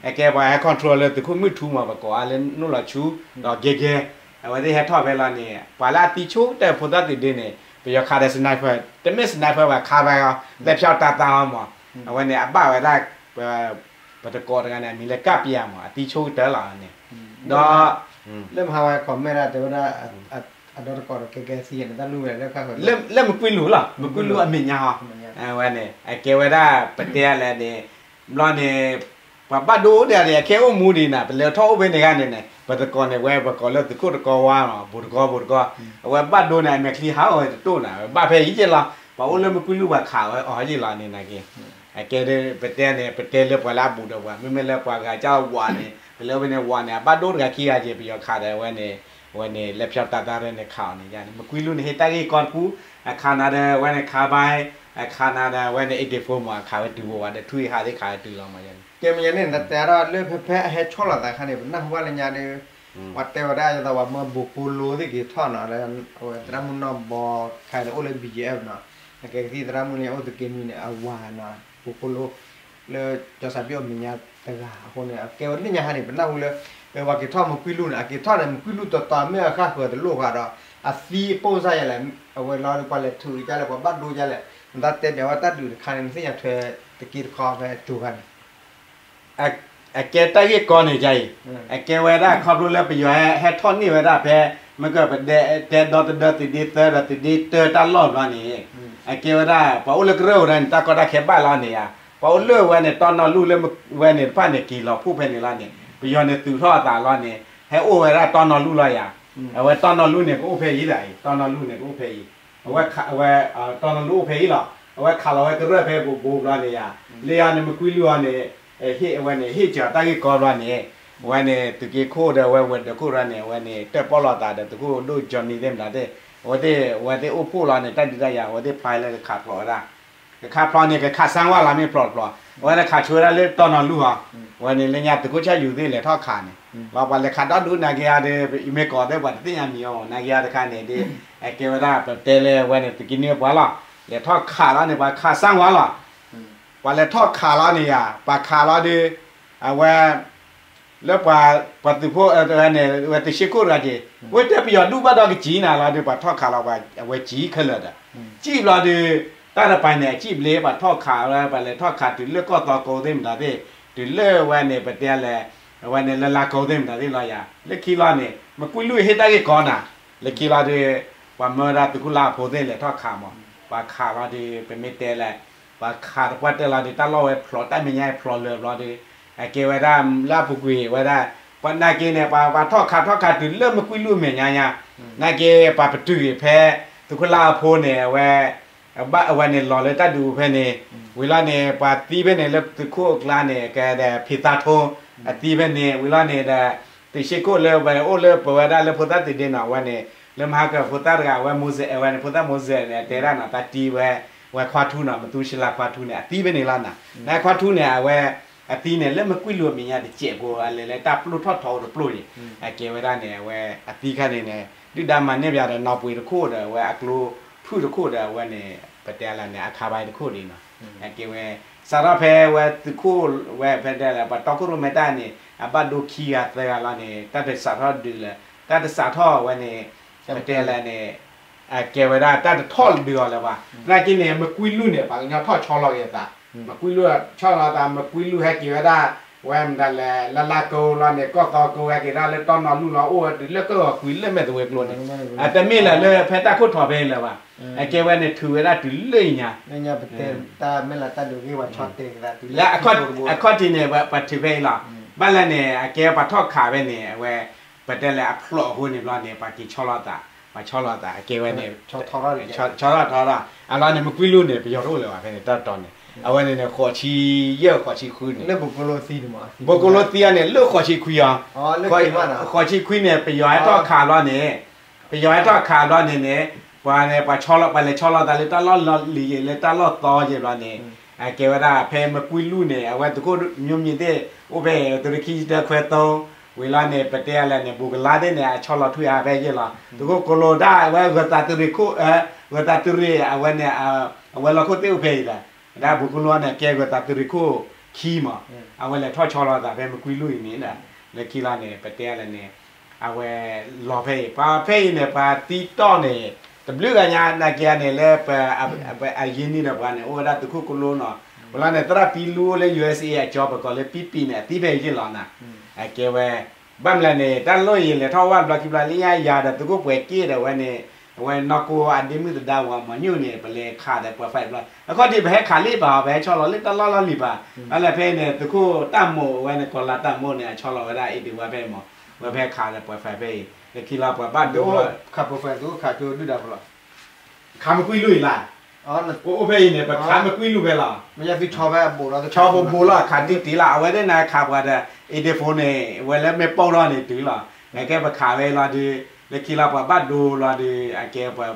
အကဲပှၤဟဲ control လၢသုးခိၣ်မုၢ်ထူမး ပကိးအါလၢနူၢ်လီၤဆူ ဒီးကဲကဲ အဝဲသ့ၣ်ဟဲထီၣ်ဖဲလီၤန့ၣ် ပှၤလၢအသံဆိကတၢၢ်ဖိသၣ်သုးဒ့န့ၣ် ပယီၤခးဒီး sniper, တမ့ၢ် sniper ဘၣ် ခးဘၣ်အီၤ လၢဖျီၣ်တၢ်သးအီၤမး, အဝဲန့ၣ် အဘၣ်ဝဲဒၣ် ပတကိးတဂၤန့ၣ် အမံၤလၢကၣ်ပယၤမး အသံဆိကတၢၢ်လီၤန့ၣ်, ဒီး လၢမဟါဝဲ comment ဒၣ်တဲဝဲဒၣ် အဒီတကိးဒီးကဲကဲသံန့ၣ် တၢ်လူၢ်ဝဲလၢဃၣ်ဃၢၤ လၢမကွံလူၢ်လီၤ, မကွံလူၢ်အမဲာ်ညါဟီ, အဝဲန့ၣ် အကဲဝဲဒၣ် ပတဲလဲၣ်န့ၣ် ဘျီန့ၣ် ပှၤဘၣ်ဒိဒၣ်န့ၣ် အခဲအိၣ်မူဒံးနၤ ပလဲၤထီၣ်အိၣ်ဖဲန့ၣ်ဂၤန့ၣ်န့ၣ် ပတကိးန့ၣ် ဝဲပကိးလၢသုးခိၣ်တကီဝါနီၤ ဘူးတကီဘူးတကီ, အဝဲဘၣ်ဒိန့ၣ် အမဲာ်ချံဟးဂီၤတတိၢ်နၤ ဝဲဘၣ်ဖဲအံၤက့လီၤ, ပှၤအိၣ်လၢမကွံလူၢ်ပှၤခးဝဲအီၤက့လီၤန့ၣ်နာ်က့, အကဲဒ်ပတဲန့ၣ် ပတဲလၢပှၤလၢအဘူးဒီးပှၤ မ့မ့ၢ်လၢပှၤဂၤကၢ်ဝးန့ၣ် ပလဲၤအိၣ်ဖဲန့ၣ်ဝးန့ၣ် အဘၣ်ဒိတဂၤခံဂၤက့ ပယီၤခးဒီးဝဲန့ၣ်, ဝဲန့ၣ် လၢဖျီၣ်တၢ်သးရၢန့ၣ်ခးအီၤန့ၣ်ယါန့ၣ် မကွံလူၢ်န့ၣ် ဟ့ၣ်တၢ်ဂ့ၢ်ကီတပူၤ, အခးနၤဒီးဝဲန့ၣ် ခးဘၣ်, အခးနၤဒီးဝဲန့ၣ် eighty-four မး အခးဝဲတုၤဝဲဝဲဒီး ထွံၣ်ဟးသ့ၣ်ခးဝဲတုၤလီၤမးယါန့ၣ်, ကဲမ့ၢ်ယါန့ၣ် နတဲဒီးလၢဖဲဖဲအဟဲဆီၣ်လီၤသးခါန့ၣ် ပနၢ်ဟူဘၣ်လၢညါဒီး ပှၤတဲဝဲဒၣ်ယသးပှၤမၢဘူးကိလိသ့ၣ်က့ၤထီၣ်နီၤ လၢအဝဲသရၣ်မုၣ်နီၢ်ဘီ ခါန့ၣ်အိၣ်လၢ B G F နီၤ, အကဲကသံၣ်သရၣ်မုၣ်န့ၣ် အိၣ်သုးက့နွံန့ၣ် အဝၤနီၤ ဘူးကိလိ လၢကၠီၤစၣ်ဘံၣ်အမဲာ်ညါတဂၤအဃိန့ၣ် အကဲဝဲလၢညါဟါန့ၣ် ပနၢ်ဟူလၢ ပှၤက့ၤထီၣ်မကွံလူၢ်န့ၣ် အက့ၤထီၣ်န့ၣ် မကွံလူၢ်တီတီမ့ၢ်အဃၣ်ဃၢၤတလိၣ်ဃာ်ဒီး အသံပိၢ်စၢ်ယဲလဲၣ်, အဝဲလီၤဒီးပှၤလဲၤထုးကလဲၣ် ပှၤဘၣ်ဒိကလဲၣ်, နတၢ်တဲပျးဝဲတၢ်ဒုးတခါန့ၣ် နသ့ၣ်ညါထွဲတက့တခီဖဲအကၠိၤခါန့ၣ် အကဲတၢ်ဂ့ၢ်ကီန့ၣ်ယါအံၤ, အကဲဝဲဒၣ်ခီဖျိလၢပယီၤဟဲထီၣ်န့ၢ်ဝဲဒၣ်ဖဲ မ့ၢ်ကပတဲဒီသဒၢသုးဒ့သၢဒီး သုးဒ့တၢတၢ်လီၢ်ဘျီန့ၣ်, အကဲဝဲဒၣ် ပှၤအိၣ်လၢကရၢၢ်ဧိၤဒၣ်န့ၣ် တၢ်ကီတၢ်ခဲဘၣ်လီၤန့ၣ်ဧါ, ပှၤအိၣ်လၢဝဲန့ၣ် တီနီၢ်လူၢ်လၢဝဲန့ၣ်တဖၣ်န့ၣ် က့ၤလီၤဖှိၣ်ဖဲန့ၣ်လီၤန့ၣ် ပယီၤန့ၣ်သုးထီၣ်အသးလီၤန့ၣ် ဟဲအိၣ်ဝဲဒၣ်တီနီၢ်လူၢ်လီၤယါ, အဝဲတီနီၢ်လူၢ်န့ၣ် ကအိၣ်ဖဲအံၤဒၣ်အံၤ တီနီၢ်လူၢ်န့ၣ် ကအိၣ်ဖဲအံၤ, အဝဲ တီနီၢ်လူၢ်အိၣ်ဖဲအံၤလီၤ, အဝဲခးလီၤဝဲကရၢၢ်ဖဲဘူးဘူးဘျီန့ၣ်ယါ, လၢယါန့ၣ် မကွံလူၢ်အီၤန့ၣ် ဟ့ၣ်အဝဲန့ၣ် ဟ့ၣ်စၢၤတၢ်ဂ့ၢ်ကီဘျီန့ၣ်, အဝဲန့ၣ် သုးက့ခိၣ်ဒီးဝဲဝဲၤဒၢးခိၣ်ရၢန့ၣ် အဝဲန့ၣ် တၢၣ်ပီၣ်လိာ်သးဒီး သုးခိၣ်ဒိၣ်ကၠီနံၤသ့ၣ်မတၤသ့ၣ်, အဝဲသ့ၣ် အဝဲသ့ၣ်အိၣ်ဖှိၣ်လီၤန့ၣ် တၢ်ဒုးတၢ်ယၤ အဝဲသ့ၣ်ဖျါလၢကခးဖျိးဝဲဒၣ်, ကခးဖျိးန့ၣ် ကခးစၢ်ဝါလီၤ မ့ၢ်ဖျိးတဖျိး, အဝဲန့ၣ်ခးဆိဝဲဒၣ်လၢတီနီၢ်လူၢ်ဟီ, အဝဲန့ၣ်လၢညါသုးခိၣ်ဆၢယူၤသ့ၣ်လဲၤထီၣ်ခးန့ၣ်, လီၤပှၤလဲၤခးဒီဒူၣ်နာ်က့ၤအါဒီး ယမ့ၢ်ကိးသ့ၣ်ပှၤတသ့ၣ်ညါမံၤအီၤ နာ်က့ၤအါတခါန့ၣ်ဒီး, အကဲဝဲဒၣ်ပတဲလၢအဝဲန့ၣ် သုးက့နွံပှၤလီၤ, လဲၤထီၣ်ခးလီၤန့ၣ် ပှၤခးစၢ်ဝါလီၤ ပှၤလဲၤထီၣ်ခးလီၤန့ၣ်ယါ ပှၤခးလီၤဒီး အဝဲ လၢပှၤ ပှၤသုးဖိန့ၣ် ဝဲသုးဆ့ခိၣ်တဂၤက့ၤ, ဝဲတဲပယီၤဒူၣ်ဘၣ်ဒီးကစံၣ်နၤလီၤဒီး ပှၤထီၣ်ခးလီၤပှၤ အဝဲစံၣ်ခဲလၢာ်ဒီး, စံၣ်ဘျီဒီး တၢ်တပၤန့ၣ် အစံၣ်ဘျ့ ပှၤထီၣ်ခးဝဲ ပှၤလဲၤထီၣ်ခးတုၤလၢကီၢ်သီကိသ့ၣ်မတၤသ့ၣ်, တုၤလၢဝဲန့ၣ် ပတဲလဲၣ်, အဝဲန့ၣ်လၢလါကိသ့ၣ်မတၤသ့ၣ်လီၤယါ, လၢခံလီၤန့ၣ် မကွံလူၢ်ဟ့ၣ်တၢ်ဂ့ၢ်ကီနၤ, လၢခံလီၤဒီး ပှၤမၢဝဲဒၣ်သုးခိၣ်လါအဖိသ့ၣ်လဲၤထီၣ်ခးမး, ပှၤခးလီၤဒီး ပမ့ၢ်တဲလဲၣ် ပှၤခးတပှၢ်တၢၢ်လီၤဒီး တၢ်လီၢ်ဝဲဖျိး တၢ်မဲာ်ညါဖျိးလၢာ်ဘျီဒီး, အကဲဝဲဒၣ်လၢအပူၤကွံာ်ဝဲဒၣ်, ပှၤနာ်က့ၤန့ၣ် ပှၤထီၣ်ခးထီၣ်ခးတုၤလၢမကွံလူၢ်အမဲာ်ညါညါ, နာ်က့ၤပှၤပတုာ်ဂ့ၤဖဲ သုးခိၣ်လါအဖိန့ၣ် အဝဲ ဘၣ်အဝဲန့ၣ်လီၤလၢတၢ်ဒုးဖဲန့ၣ်, ဝံၤလီၤန့ၣ် ပှၤသံဖဲန့ၣ်လၢသုးခိၣ်အကျါန့ၣ် ကဲဒီးဖံသးထိ, အသံဖဲန့ၣ် ဝံၤလီၤန့ၣ်ဒီး သုးဆ့ခိၣ်လၢဝဲအိၣ်လၢပဝဲဒၣ်လၢဖိသၣ်သ့ၣ်ဒ့နီၤ အဝဲန့ၣ် လၢမဟါကဖိသၣ်တဂၤ အဝဲမိၢ်စဲး အဝဲန့ၣ် ဖိသၣ်မိၢ်စဲးန့ၣ် အတဲဒၣ်နီၤ တၢ်တံၢ်ဝဲ ဝဲခွါထူနီၤ မသူၡလၤခွါထူန့ၣ် အသံဖဲန့ၣ်လီၤနီၤ, နခွါထူန့ၣ် အဝဲ အသံန့ၣ် လၢမကွံလူၢ်အမဲာ်ညါတစဲးဖိ အလဲၤလၢတၢ်ပျိၢ်ထီၣ်ထီအိၣ်တပျိၢ်န့ၣ်, အကဲဝဲဒၣ်န့ၣ် အဝဲအသံခါန့ၣ်န့ၣ် ဒုၣ်ဒါမၤန့ၢ်ပှၤဒီးနီၢ်ပှ့ၤတခိၣ်ဒီး အဝဲအကျိဖုၣ်တခိၣ်ဒီး အဝဲန့ၣ် ပတဲလၢန့ၣ် အခါဘၣ်တခိၣ်ဒ်နီၤ, အကဲဝဲ စးထီၣ်ဖဲဝဲသုးခိၣ်ဝဲဖဲတဲလၢ ပှၤတီခိၣ်ရိၣ်မဲတၢ်န့ၣ် အဘၣ်ဒိခံဂၤသၢဂၤလီၤန့ၣ် တၢ်တစးထီၣ်ဒုးလၢ တၢ်တစးထီၣ်ဝဲန့ၣ် ပတဲလၢန့ၣ် အကဲဝဲဒၣ်တၢ်တထီၣ်ဒုးအီၤလၢၤဘၣ်, နာ်က့န့ၣ် မကွံလူၢ်န့ၣ် ပှၤကညီထီၣ်ဆီလီၤက့ၤအသး, မကွံလူၢ်ဆီလီၤအသး မကွံလူၢ်ဟဲက့ၤဝဲဒၣ် ဝဲမတၤလဲၣ် လၢလါကိလီၤန့ၣ် ကီၢ်သီကိဟဲက့ၤဒၣ်လၢတီနီၢ်လူၢ်လီၤ အိၣ်ဝဲတုၤလၢကၢၢ်ဂီၤကွံာ်လၢမဲာ်သဝ့ၤကျိန့ၣ်, အတမ့ၢ်လၢလၢဖဲတၢ်ခိၣ်ထီၣ်ဖဲအံၤလၢၤဘၣ်, အကဲဝဲန့ၣ်ထုးဝဲဒၣ်တုၤလၢညါ လၢ အခီၣ်ထံးန့ၣ် ပှၤထုးဖဲအံၤလီၤ, ဘၣ်လဲၣ်န့ၣ် အကဲပှၤထီၣ်ခးဖဲန့ၣ် အဝဲ ပတဲလၢအဖျိးအဃိန့ၣ်ဘျီန့ၣ် ပှၤက့ၤဆီလီၤသး, ပှၤဆီလီၤသး အကဲဝဲန့ၣ် ဆီထီၣ်ထီၣ်, အလီၢ်န့ၣ် မကွံလူၢ်န့ၣ် ပယီၤတအိၣ်လၢၤဘၣ် ဖဲန့ၣ် တၢ်တီန့ၣ်, အဝဲန့ၣ်န့ၣ် ဃိးဆံယဲၢ် ဃိးဆံဃုန့ၣ်, ဘူးကိလိသံအီၤန့ၣ် လၢဃိးဆံခွံအီၤ, ဃိးဆံခွံန့ၣ် ပယီၤဟဲထီၣ်ခးဘျီန့ၣ် ပယီၤဟဲထီၣ်ခးဘျီန့ၣ်န့ၣ် ပှၤန့ၣ် ပှၤဆီလီၤ ပှၤလဲၤဆီလီၤသးလၢတၢ်လီၢ်လီၤလံၤယဲၢ် လၢတၢ်လီၢ်သီယဲၢ်ဘျီန့ၣ်, အကဲဝဲဒၣ်ဖဲမကွံလူၢ်န့ၣ် အဝဲသုးခိၣ်မျိုးမ့ၢ်သ့ၣ် အိၣ်ဖဲသုးရ့ၣ်ခံဆံတၢခွဲးသုံး, ဝံၤလီၤန့ၣ် ပတဲအလဲၣ်န့ၣ် ဘူးကလါသ့ၣ်န့ၣ် အဆီလီၤထွံၣ်အါဖဲယဲၢ်လီၤ, သုးခိၣ်ကိလိဒၣ် အဝဲဂၢၤသးသုးရ့ၣ်ခိၣ်, ဂၢၤသးသုးရ့ၣ် အဝဲန့ၣ် အဝဲလီၢ်ခိၣ်သ့ၣ်အိၣ်ဖဲအံၤဒီး, ဒၣ်ဘူးကလါန့ၣ် ကဲဂၢၤသးသုးရ့ၣ်ခိၣ်ခံမး, အဝဲလဲၤထီၣ်ဆီလီၤသးဖဲမကွံလူၢ်အံၤန့ၣ်ဒီး, လၢခံလီၤန့ၣ် ပတဲအလဲၣ်န့ၣ် အဝဲလီၤဖဲအံၤ ပှၤဖဲအံၤန့ၣ် ပှၤသံတီၢ်န့ၣ် တဘျုးဂၤညါ နာ်က့န့ၣ်လၢ ပအရ့နံၣ်ဒီးပှၤန့ၣ် အိၣ်ဝဲဒၣ်သုးခိၣ်ကလိနီၤ, ဝဲလီၤန့ၣ် သရၣ်ပံလူအိၣ်လၢ ယူၢ်အ့းအ့း အကၠီ ပကိးလၢပံပံန့ၣ် အသံဖဲအံၤယ့ၢ်လီၤနၤ, အကဲဝဲ ဘၣ်မနုၤလဲၣ်န့ၣ် တၢ်လီၢ်ယံၤလဲၤထီၣ်ဝဲဘျီခံဘျီ လၢညါယၤဒီးသုးခိၣ်ပှဲၤက့ၣ်ဒီးဝဲန့ၣ် အဝဲနီၢ်ကိအဒ့မုၣ်သဒါဝဲမၤညူၣ်န့ၣ် ပလဲၤခးဒီးပှဲၤဖဲဘျီ အခီၣ်ဒံးပဟဲခးလံဘၣ် ပဟဲဆီလီၤလၢတၢ်လီၢ်လီၢ်လံၤဘၣ်, ဘၣ်လဲၣ်ဖဲအံၤန့ၣ် သုးခိၣ်တၢ်မိၣ်ဝဲန့ၣ် ကီၤလၤတၢ်မိၣ်န့ၣ် အဆီလီၤဝဲဒၣ်အ့ၣ်ဒ့ဝါဖဲအံၤမး, ဝဲဖဲခးဒီးပှဲၤဖဲဖဲအံၤ လၢခံလီၤပှၤဘၣ်ဒိ ခးမကွံလူၢ်အံၤလီၤ, အိၣ်ဖဲအံၤန့ၣ် ပခးမကွံလူၢ်ဖဲလီၤ, ဆီဘိးဘိးလီၤ ခးတံၢ်တံၢ်လီၤ အဝဲသ့ၣ်န့ၣ်ခးပှၤဒီး အ့ၣ်ဒ့ဖိန့ၣ် ဝဲလၢမ့ၢ်ပိၢ်ထီၣ်န့ၣ်တုၤလီၤ, နကဲပခးဝဲလီၤဒုး လၢခံလီၤပှၤဘၣ်ဒိလီၤဒုး အကဲပှၤ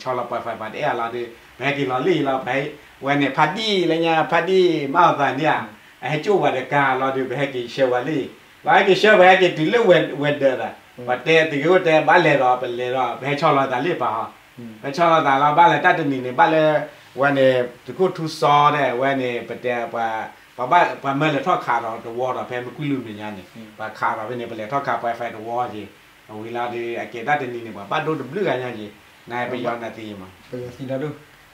ဆီလီၤပှဲၤဖဲပှၤတအဲၣ်အလီၤဒုး ပဟဲက့ၤလီၤလံလီၤ ပဟဲ ဝဲန့ၣ် ဖါဒံၣ်လၢညါ ဖါဒံၣ်မၤအီၤသးန့ၣ်ဧါ, အဟဲကၠိၣ်ပှၤတကၤလီၤဒုး ပဟဲက့ၤဆှၢဝဲလံ, ပဟဲက့ၤဆှၢပဟဲက့ၤတုၤလၢဝဲၤဒၢးဒီး ပှၤတဲသုးက့ခိၣ်တဲဘၣ်လဲၤဒီး ပလဲၤဒီး ပဟဲဆီလီၤသးလံပှၤဟီ, ပဟဲဆီလီၤသးလီၤ ဘၣ်လၢတၢ်တနံၤန့ၣ် ဘၣ်လၢ ဝဲန့ၣ် သုးခိၣ်ထူစီဒီး ဝဲန့ၣ် ပတဲ ပှၤမၢလဲၤထီၣ်ခးဒီးတဝီဒီး ဖဲမကွံလူၢ်မဲာ်ညါန့ၣ် ပှၤခးဒီးဖဲန့ၣ် ပလဲၤထီၣ်ခးပှဲၤဖဲတဝီက့ၤ, အဝံၤလီၤဒုး အကဲတၢ်တနံၤန့ၣ် ပှၤဘၣ်ဒိတဘျုးဂၤညါက့ၤ, နပယီၤနသံမး, ပယီၤသံ,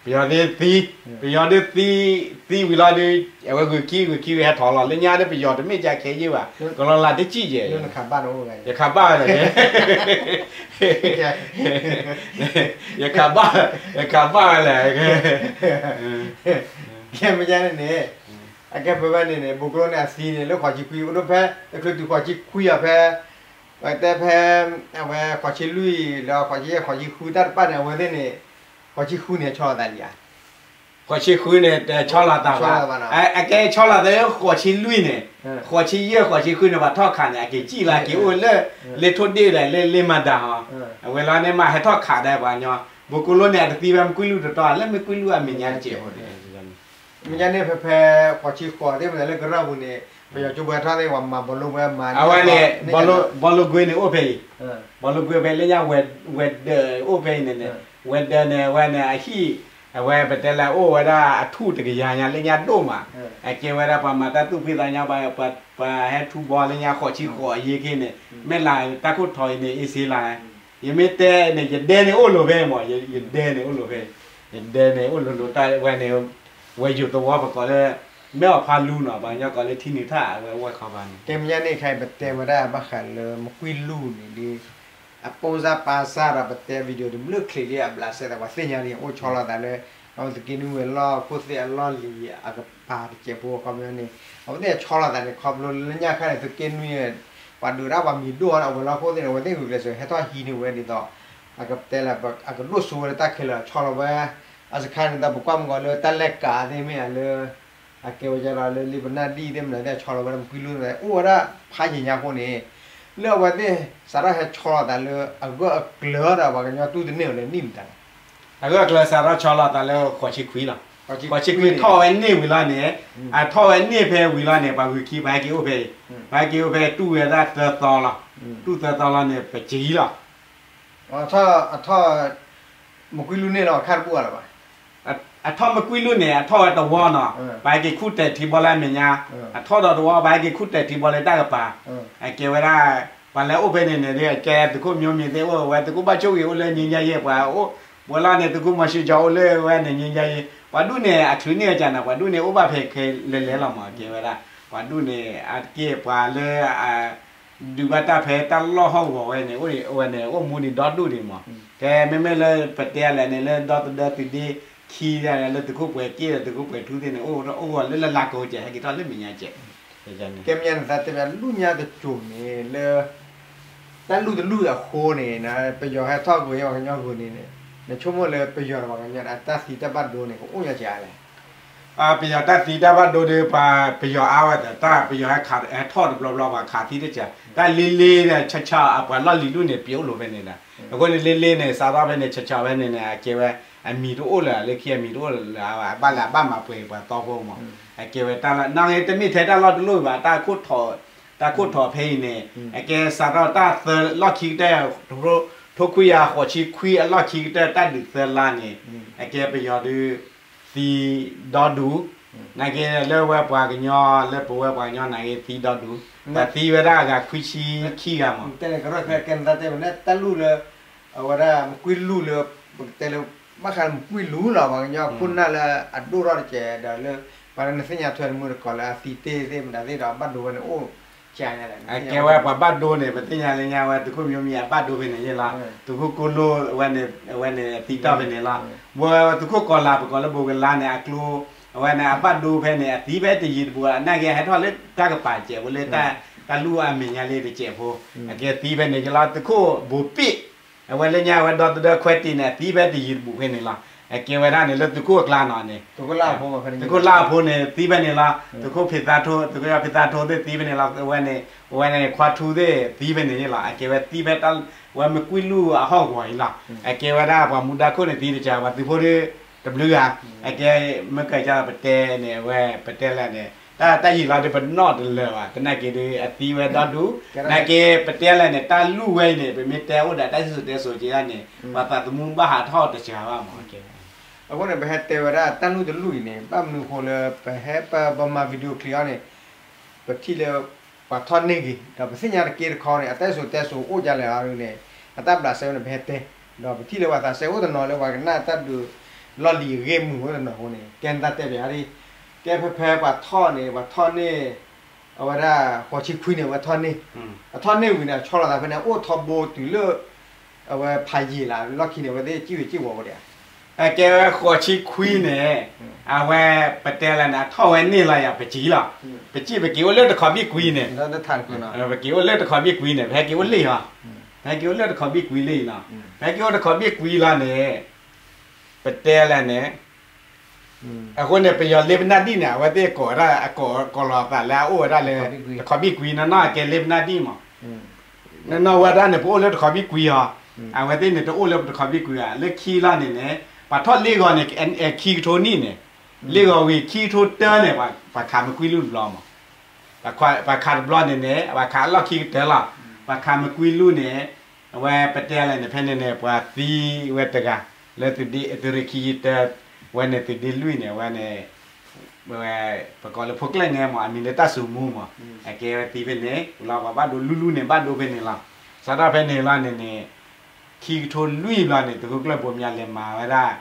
ပယီၤသံ, ပယီၤဒုးသံဝံၤလီၤဒုး အဝဲဂုာ်ခံဂုာ်ခံဂုာ်ဟဲထီၣ်လီၤ လၢညါဒုးပယီၤတမ့ၢ်ကခဲယ့ၢ်ဘၣ် ကလီၤလးတစံၣ်ယဲၢ်, ယခးဘၣ်ဝဲလဲၣ်, ယခးဘၣ်, ယခးဘၣ်ဝဲလဲၣ်, ကဲမ့ၢ်န့ၣ်န့ၣ်, အကဲဖဲဖဲန့ၣ်န့ၣ် ဘိးကျိန့ၣ်အသံန့ၣ် လၢဃိးဆံခွံ အိၣ်ဒိၣ်ဖဲ တချုးတုၤဃိးဆံခွံအီၤဖဲ ပတဲဖဲ အဝဲဃိးဆံလွံၢ်လၢဃိးဆံယဲၢ် ဃိးဆံဃုတၢ်တဖၣ်န့ၣ် အဝဲသ့ၣ်န့ၣ် ဃိးဆံဃုန့ၣ် ဆီလီၤသးလံဧါ, ဃိးဆံဃုန့ၣ် တဆီလီၤသးဘၣ်, အကဲဆီလီၤသးလၢဃိးဆံလွံၢ်န့ၣ်, ဃိးဆံယဲၢ် ဃိးဆံဃုန့ၣ် ပှၤထီၣ်ခးန့ၣ် အက့ၤစံၣ်လၢက့ၤအိၣ်လၢ လ့ထိၣ်ဒ့ၣ်ဒီးလၢလ့မၤဒၤဟီ, အဝဲလီၤန့ၣ်မးဟဲထီၣ်ခးဒီးပှၤကညီ, ဘိးကျိန့ၣ် အတသံဝဲမကွံလူၢ်တတီၤ လၢမကွံလူၢ်အမဲာ်ညါတစဲးဖိန့ၣ် မ့ၢ်ညါန့ၣ် ဖဲဖဲ ဃိးဆံဃိးသ့ၣ်မနုၤလၢကရၢၢ်ပူၤန့ၣ် ပယီၤကၠိဘှဲထီၣ်သ့ၣ် ပှၤမၤဘီလိဝဲမၤ အဝဲန့ၣ် ဘီလိကွ့န့ၣ်အိၣ်ဖဲအံၤ, ဘီလိကွ့ဖဲလၢညါ ဝဲၤဒၢးအိၣ်ဖဲအံၤန့ၣ်န့ၣ်, ဝဲၤဒၢးန့ၣ် အဝဲန့ၣ် အဟံၣ် အဝဲပတဲလၢအိၣ်ဝဲဒၣ်အထူၣ်တကယၤညါ လၢညါဒိၣ်မး, အကဲဝဲဒၣ်ပှၤမၤတၢ်သူၣ်ဖှံသးညီ ပှၤဟဲထူဘီလၢညါဃိးဆံဃိးအယ့ၢ်ခ့န့ၣ်, မ့ၢ်လၢတၢ်ခိၣ်ထီအံၤန့ၣ် အ့စ့လၢ ယမ့ၢ်တဲန့ၣ် ယဒဲန့ၣ်အိၣ်လိၤဖဲမး, ယဒဲန့ၣ်အိၣ်လိၤဖဲ, ယဒဲန့ၣ်အိၣ်လိၤလိၤတၢ်ဝဲန့ၣ်, ဝဲယိၤသဝီပကိးလၢ မ့ၢ်အီၤဖးလူနီၤ ပှၤကညီကိးလၢထံနုာ်ထၣ် အဝဲဝဲခီပၤန့ၣ်, ကဲမ့ၢ်ညါန့ၣ် ခဲအံၤပတဲဝဲဒၣ်ဘၣ်ဃးလၢမကွံလူၢ်န့ၣ်ဒီး အပိၢ်စၢ်ပာ်စၢ်ဒီး ပတဲ video တဘျုးချ့လံ အဘျးစဲဒီး ပှၤသ့ၣ်ညါလံ အိၣ်ဆီလီၤသးလၢ အဝဲသုးက့နွံဝဲၤလီၢ်ခိၣ်သ့ၣ်အလီၢ်လံၤ အကပၤတစဲးဖိခီပညီန့ၣ်, အဝဲသ့ၣ်အဆီလီၤသးန့ၣ် ခီဖျိလၢညါခါန့ၣ် သုးက့နွံ ပှၤဒုးဒၣ်ပှၤမံၤဒိၣ်အီၤန့ၣ် အဝဲၤလီၢ်ခိၣ်သ့ၣ်န့ၣ် အဝဲသ့ၣ်ဂုာ်ကျဲးစၢးဟဲထီၣ်ဟံးန့ၢ်ဝဲဒ်သိး အကတဲလၢ အကဒိၣ်စိဝဲလၢတၢ်ခဲလၢာ် ဆီလီၤဝဲ အစခါန့ၣ်ဒီး ပကွၢ်မုၢ်ဂီၤလၢတၢ်လဲၤကးသ့ၣ်မ့ၢ်ဧါလၢ အကဲဝဲဒၣ်ဒီးလၢလံာ်ပနၢ်ဒံၣ်သ့ၣ်မနုၤသ့ၣ် ဆီလီၤဝဲဒၣ်မကွံလူၢ်န့ၣ် အိၣ်ဝဲဒၣ်ဖးယံာ်ညါအဃိန့ၣ် လၢအဝဲသ့ၣ်စးထီၣ်ဟဲဆီလီၤသးလၢအဂၢၢ်အကျၢၤဒီး ပှၤကညီတူၢ်တန့ၢ်အီၤလၢနံၣ်မတၤလဲၣ်, အဂၢၢ်အကျၢၤစးထီၣ်ဆီလီၤသးလၢဃိးဆံခွံလီၤ, ဃိးဆံခွံထီၣ်ဝဲန့ၢ်ဝံၤလီၤန့ၣ်, အထီၣ်ဝဲန့ၢ်ဖဲဝံၤလီၤန့ၣ် ပှၤဂုာ်ခံ ပှၤဟဲက့ၤအိၣ်ဖဲအံၤ, ပှၤဟဲက့ၤအိၣ်ဖဲတူၢ်ဝဲဒၣ်သၢသီလီၤ, တူၢ်သၢသီလီၤန့ၣ် ပကံလီၤ အထီၣ် မကွံလူၢ်န့ၢ်လီၤ ခါတဘူၣ်အလီၤဘၣ်, အထီၣ်မကွံလူၢ်န့ၣ် အထီၣ်ဝဲတဝီနီၤ, ပှၤဟဲက့ၤခူၣ်တဲာ်ထံဘီလၢအမဲာ်ညါ, အထီၣ်ဒီးတဝီ ပှၤဟဲက့ၤခူၣ်တဲာ်ထံဘီလၢတၢ်ကပၤ, အကဲဝဲဒၣ် ပှၤလၢအိၣ်ဖဲန့ၣ်န့ၣ် အကဲသုးခိၣ်မျိုးမင်းသ့ၣ်အိၣ်ဝဲ သုးခိၣ်ဘၣ်ဆိၣ်ဂ့ၤအိၣ်လၢ ငြိမ်းချမ်းရေး ပှၤအိၣ် ဝဲလီၤန့ၣ် သုးခိၣ်မောင်ရွှေကျော်အိၣ်လၢဝဲန့ၣ် ငြိမ်းချမ်းရေး ပှၤဒူၣ်န့ၣ် အချုးန့ၢ်အကနၤ ပှၤဒူၣ်န့ၣ်အိၣ်ဘၣ်ဖဲခဲလဲၣ်လဲၣ်လီၤမး ကဲဝဲဒၣ် ပှၤဒူၣ်န့ၣ် အတက့ၢ်ပှၤလၢ ဒုးဘၣ်တၢ်ဖဲတၢ်လီၢ်ဟီၣ်ကဝီၤဝဲန့ၣ် အိၣ်ဝဲန့ၣ် အိၣ်မူဒံးဒီဒူၣ်ဒံးမး, ကဲမ့မ့ၢ်လၢပတဲလဲၣ်န့ၣ် လၢဒီသဒၢသုးဒ့ခံဒီး လၢသုးခိၣ်ပှဲၤက့ၣ်ဒီး သုးခိၣ်ပှဲၤထူသ့ၣ်န့ၣ် အိၣ်ဂီၢ်လၢလၢလၢကိးကဲ ဟဲက့ၤထီၣ်လၢမဲာ်ညါကဲး, ကဲမ့ၢ်ညါန့ၣ် သးတဲဘၣ်လူညါတစိၤန့ၣ် လၢ တၢ်လူၢ်တလူၢ်အဃိန့ၣ် ပယီၤဟဲထီၣ်ကွံာ်ပှၤကညီဂုာ်န့ၣ် နဆိကမိၣ်လၢပယီၤဒီးပှၤကညီအတၢ်သံတၢ်ဘၣ်ဒိန့ၣ် ကအိၣ်ညါကဲးလဲၣ် ပယီၤတၢ်သံတၢ်ဘၣ်ဒိဒီး ပှၤပယီၤအါဝဲသတး ပယီၤဟဲခး ဟဲထီၣ်တဘျီဘျီ ပှၤခးသံတစဲး တၢ်လ့လ့ဒီး ဆၢဆၢ ပှၤလီၢ်လံၤဒူၣ်န့ၣ် ပျိးအိၣ်လိာ်ဖဲန့ၣ်ဒီး အဃိန့ၣ် လ့လ့န့ၣ် စးထီၣ်ဖဲန့ၣ် ဆၢဆၢဖဲန့ၣ်န့ၣ် အကဲဝဲ အမံၤတအိၣ်လၢၤ လၢခံအမံၤတအိၣ်လၢၤ အဘၣ်လၢအဘၣ်မၤပှဲၤပှၤသီဖိမး အကဲဝဲတၢ်လီၢ် နီၢ်ဂ့ၤ တမ့ၢ်ထဲတၢ်လီၢ်တလိၣ်ဘၣ် တၢ်ခိၣ်ထီၣ် တၢ်ခိၣ်ထီၣ်ဖဲအံၤန့ၣ် အကဲစးထီၣ်တၢ်သၢလီၢ်ခံကတၢၢ် ထိခွံယၤဃိးဆံခွံအလီၢ်ခံကတၢၢ် တၢ်ဒုးသၢလါန့ၣ် အကဲပယီၤဒုး သံဒီဒူၣ် နာ်က့လၢဝဲပှၤကညီ လၢပဝဲပှၤကညီနာ်က့သံဒီဒူၣ် ပှၤသံဝဲဒၣ်အဂၤခွံဆံခံဂၤမး တၢ်လူၢ်လၢ အဝဲဒၣ်မကွံလူၢ်လၢ ပကတဲလၢ ဘၣ်ဃးလၢမကွံာ်လူလီၤ ပှၤကညီခိၣ်နၢ်လၢအဒိၣ်ထီၣ်တကဲးဒီးလၢ ပှၤလၢနသ့ၣ်ညါထွဲတမုၢ်တကိးလၢအသံတ့ၢ်သ့ၣ်မတၤသ့ၣ်ဒီး အဘၣ်ဒိဝဲန့ၣ်အိၣ်ကဲညါလဲၣ်. အကဲဝဲပှၤဘၣ်ဒိန့ၣ် ပသ့ၣ်ညါလၢညါဝဲ သုးခိၣ်မံၤမံၤအဘၣ်ဒိဖဲန့ၣ်ယ့ၣ်လီၤ. သုးခိၣ်ကိၢ်လိၣ်ဝဲန့ၣ် အဝဲန့ၣ်သံတီၢ်ဖဲန့ၣ်လီၤ. ဝဲသုးခိၣ်ကီၤလၤ ပကိးလၢဘိးကလါန့ၣ် အကျိ အဝဲန့ၣ်အဘၣ်ဒိဖဲန့ၣ် အသံဖဲတယံၤတဘူး အနာ်က့ဟဲထီၣ်လၢတၢ်ကပၤတကဲးဖိလၢ တၢ်လူၢ်အမဲာ်ညါလၢတကဲးဖိ အကဲသံဖဲန့ၣ်ယ့ၣ်လီၤ. သုးခိၣ်ဘိးပ့ၣ် အဝဲလၢညါဝဲဒီသဒၢခွဲးတံၢ်န့ၣ် အသံဖဲတယံၤတဘူးဖဲန့ၣ်လီၤ. အကဲဝဲဒၣ်န့ၣ်လၢသုးခိၣ်အကျါနီၤန့ၣ် သုးခိၣ်လၢအဖိန့ၣ်သံဖဲန့ၣ်လီၤ. သုးခိၣ်ဖံးသးထိ သုးခိၣ်ဖံးသးထိသ့ၣ်သံဖဲန့ၣ်လီၤ. အဝဲန့ၣ် အဝဲန့ၣ် ခွါထူသ့ၣ်သံဖဲန့ၣ်န့ၣ်လီၤ. အကဲဝဲသံဖဲတၢ် ဝဲမကွံာ်လူၢ်အဟီၣ်ကဝီၤအံၤလီၤ. အကဲဝဲဒၣ်ပှၤမူဒါခိၣ်န့ၣ်သံတကး ပှၤသုးဖိဒီး တဘျုးဂၤ အကဲ မ့ၢ်ကဲကပတဲန့ၣ် အဝဲပတဲလဲၣ်န့ၣ် တၢ်တၢ်ယံာ်လီၤဒီးပနီၣ်တလၢာ်ဘၣ် သနာ်က့ဒီးအသံဝဲဒီဒူၣ် သနာ်က့ပတဲလဲၣ်န့ၣ် တၢ်လူၢ်ဝဲအံၤန့ၣ် ပမ့ၢ်တဲအိၣ်ဒီးတၢ်စံၣ်စိၤတဲစိၤက့ဒၣ်န့ၣ် ပှၤသးသမူဘၣ်ဟးထီၣ်တစှၤဘၣ်မး အဃိန့ၣ် ပဟဲတဲဝဲဒၣ်တၢ်လူၢ်တလူၢ်အံၤန့ၣ် ဘၣ်မနုၤအဃိလၢ ပဟဲပဘၣ်မၤ video clip အီၤန့ၣ် ပထံၣ်လၢ ပှၤထီၣ်န့ၢ်ဂ့ၤ ဒီးပသ့ၣ်ညါတက့တခီန့ၣ် အတၢ်စံၣ်စိၤတဲစိၤအိၣ်ဒ်လဲၣ်အီၤန့ၣ် အတၢ်ဘျးစဲအိၣ်န့ၣ် ပဟဲတဲ ဒီးပထံၣ်လၢပှၤသးစဲအိၣ်တနီၤလၢပှၤကနၣ်တၢ်ဒုးလီၢ်လံၤအဂ့ၢ်မုာ်အိၣ်တနီၤအဃိန့ၣ် ကဲနတၢ်တဲပၠးဒ် ကဲဖဲဖဲပှၤထီၣ်န့ၣ် ပှၤထီၣ်န့ၢ် အဝဲဒၣ် ဃိးဆံခွံန့ၣ် အဝဲထီၣ်န့ၢ် အထီၣ်န့ၢ်ဝံၤန့ၣ် အဆီလီၤသးဖဲန့ၣ် အိၣ်ထီဘိတုၤလၢ အဝဲဖးယံာ်လၢ် လီၢ်ခံန့ၣ် အဝဲသ့ၣ်စံၣ်ဝဲစံၣ်ဝီၤဝဲဒၣ် အကဲဝဲဃိးဆံခွံန့ၣ် အဝဲပတဲလဲၣ်န့ၣ် အထီၣ်ဝဲန့ၢ်လီၤယၤပစံးလီၤ. ပစံးပက့ၤအိၣ်လၢတခီဘံၣ်ကွံန့ၣ် ပက့ၤအိၣ်လၢတခီဘံၣ်ကွံန့ၣ် ပဟဲက့ၤအိၣ်လၢယၤ ပဟဲက့ၤအိၣ်လၢတခီဘံၣ်ကွံလၢယၤနီၤ ပဟဲက့ၤအိၣ်တခီဘံၣ်ကွံလီၤန့ၣ် ပတဲလဲၣ်န့ၣ် အဃိန့ၣ် ပယီၤလ့ပနၢ်ဒံၣ်န့ၣ် အဝဲသ့ၣ်ကိးဝဲဒၣ် အကိးလီၤသးလၢအအိၣ်ဝဲဒၣ်လၢ တခီဘံၣ်ကွံနီၢ်နီၢ် အကဲလ့ပနၢ်ဒံၣ်မး နီၢ်နီၢ်ဝဲဒၣ်န့ၣ် ပအိၣ်လၢတခီဘံၣ်ကွံအီၤ အဝဲသ့ၣ်န့ၣ်တအိၣ်လၢပတခီဘံၣ်ကွံဘၣ် လၢခံလီၤန့ၣ်န့ၣ် ပှၤထီၣ်လ့ဂီၤန့ၣ် ခံကထိနံၣ်န့ၣ် လ့ဂီၤဝံၤခံကထိတၢန့ၣ် ပှၤခးမကွံလူၢ်တဘျီမး ပှၤခးတဘျီန့ၣ်န့ၣ် ပှၤခးအလီၢ်ခံကတၢၢ်လီၤ. ပှၤခးမကွံလူၢ်န့ၣ် အဝဲပတဲလဲၣ်န့ၣ် ဖဲန့ၣ်န့ၣ် ပှၤသံဝဲတဂၤ လၢသုးရ့ၣ်ခံဆံတၢ ဝဲန့ၣ်သုးဒ့လွံၢ်န့ၣ် အဝဲန့ၣ် ပကိးလၢဖိကျဲၣ်နဲမး အမံၤလၢတၢ်စူၤမူမး အကဲဝဲသံဖဲန့ၣ် လီၤပှၤဘၣ်ဒိလူၢ်လူၢ်န့ၣ် ဘၣ်ဒိဖဲန့ၣ်လီၤ. စးထီၣ်ဖဲန့ၣ်လီၤန့ၣ်န့ၣ် ခံကထိလွံၢ်ဘျီန့ၣ် သုးခိၣ်ကျၢၢ်ဘိမၠါလဲၤမၤဝဲဒၣ်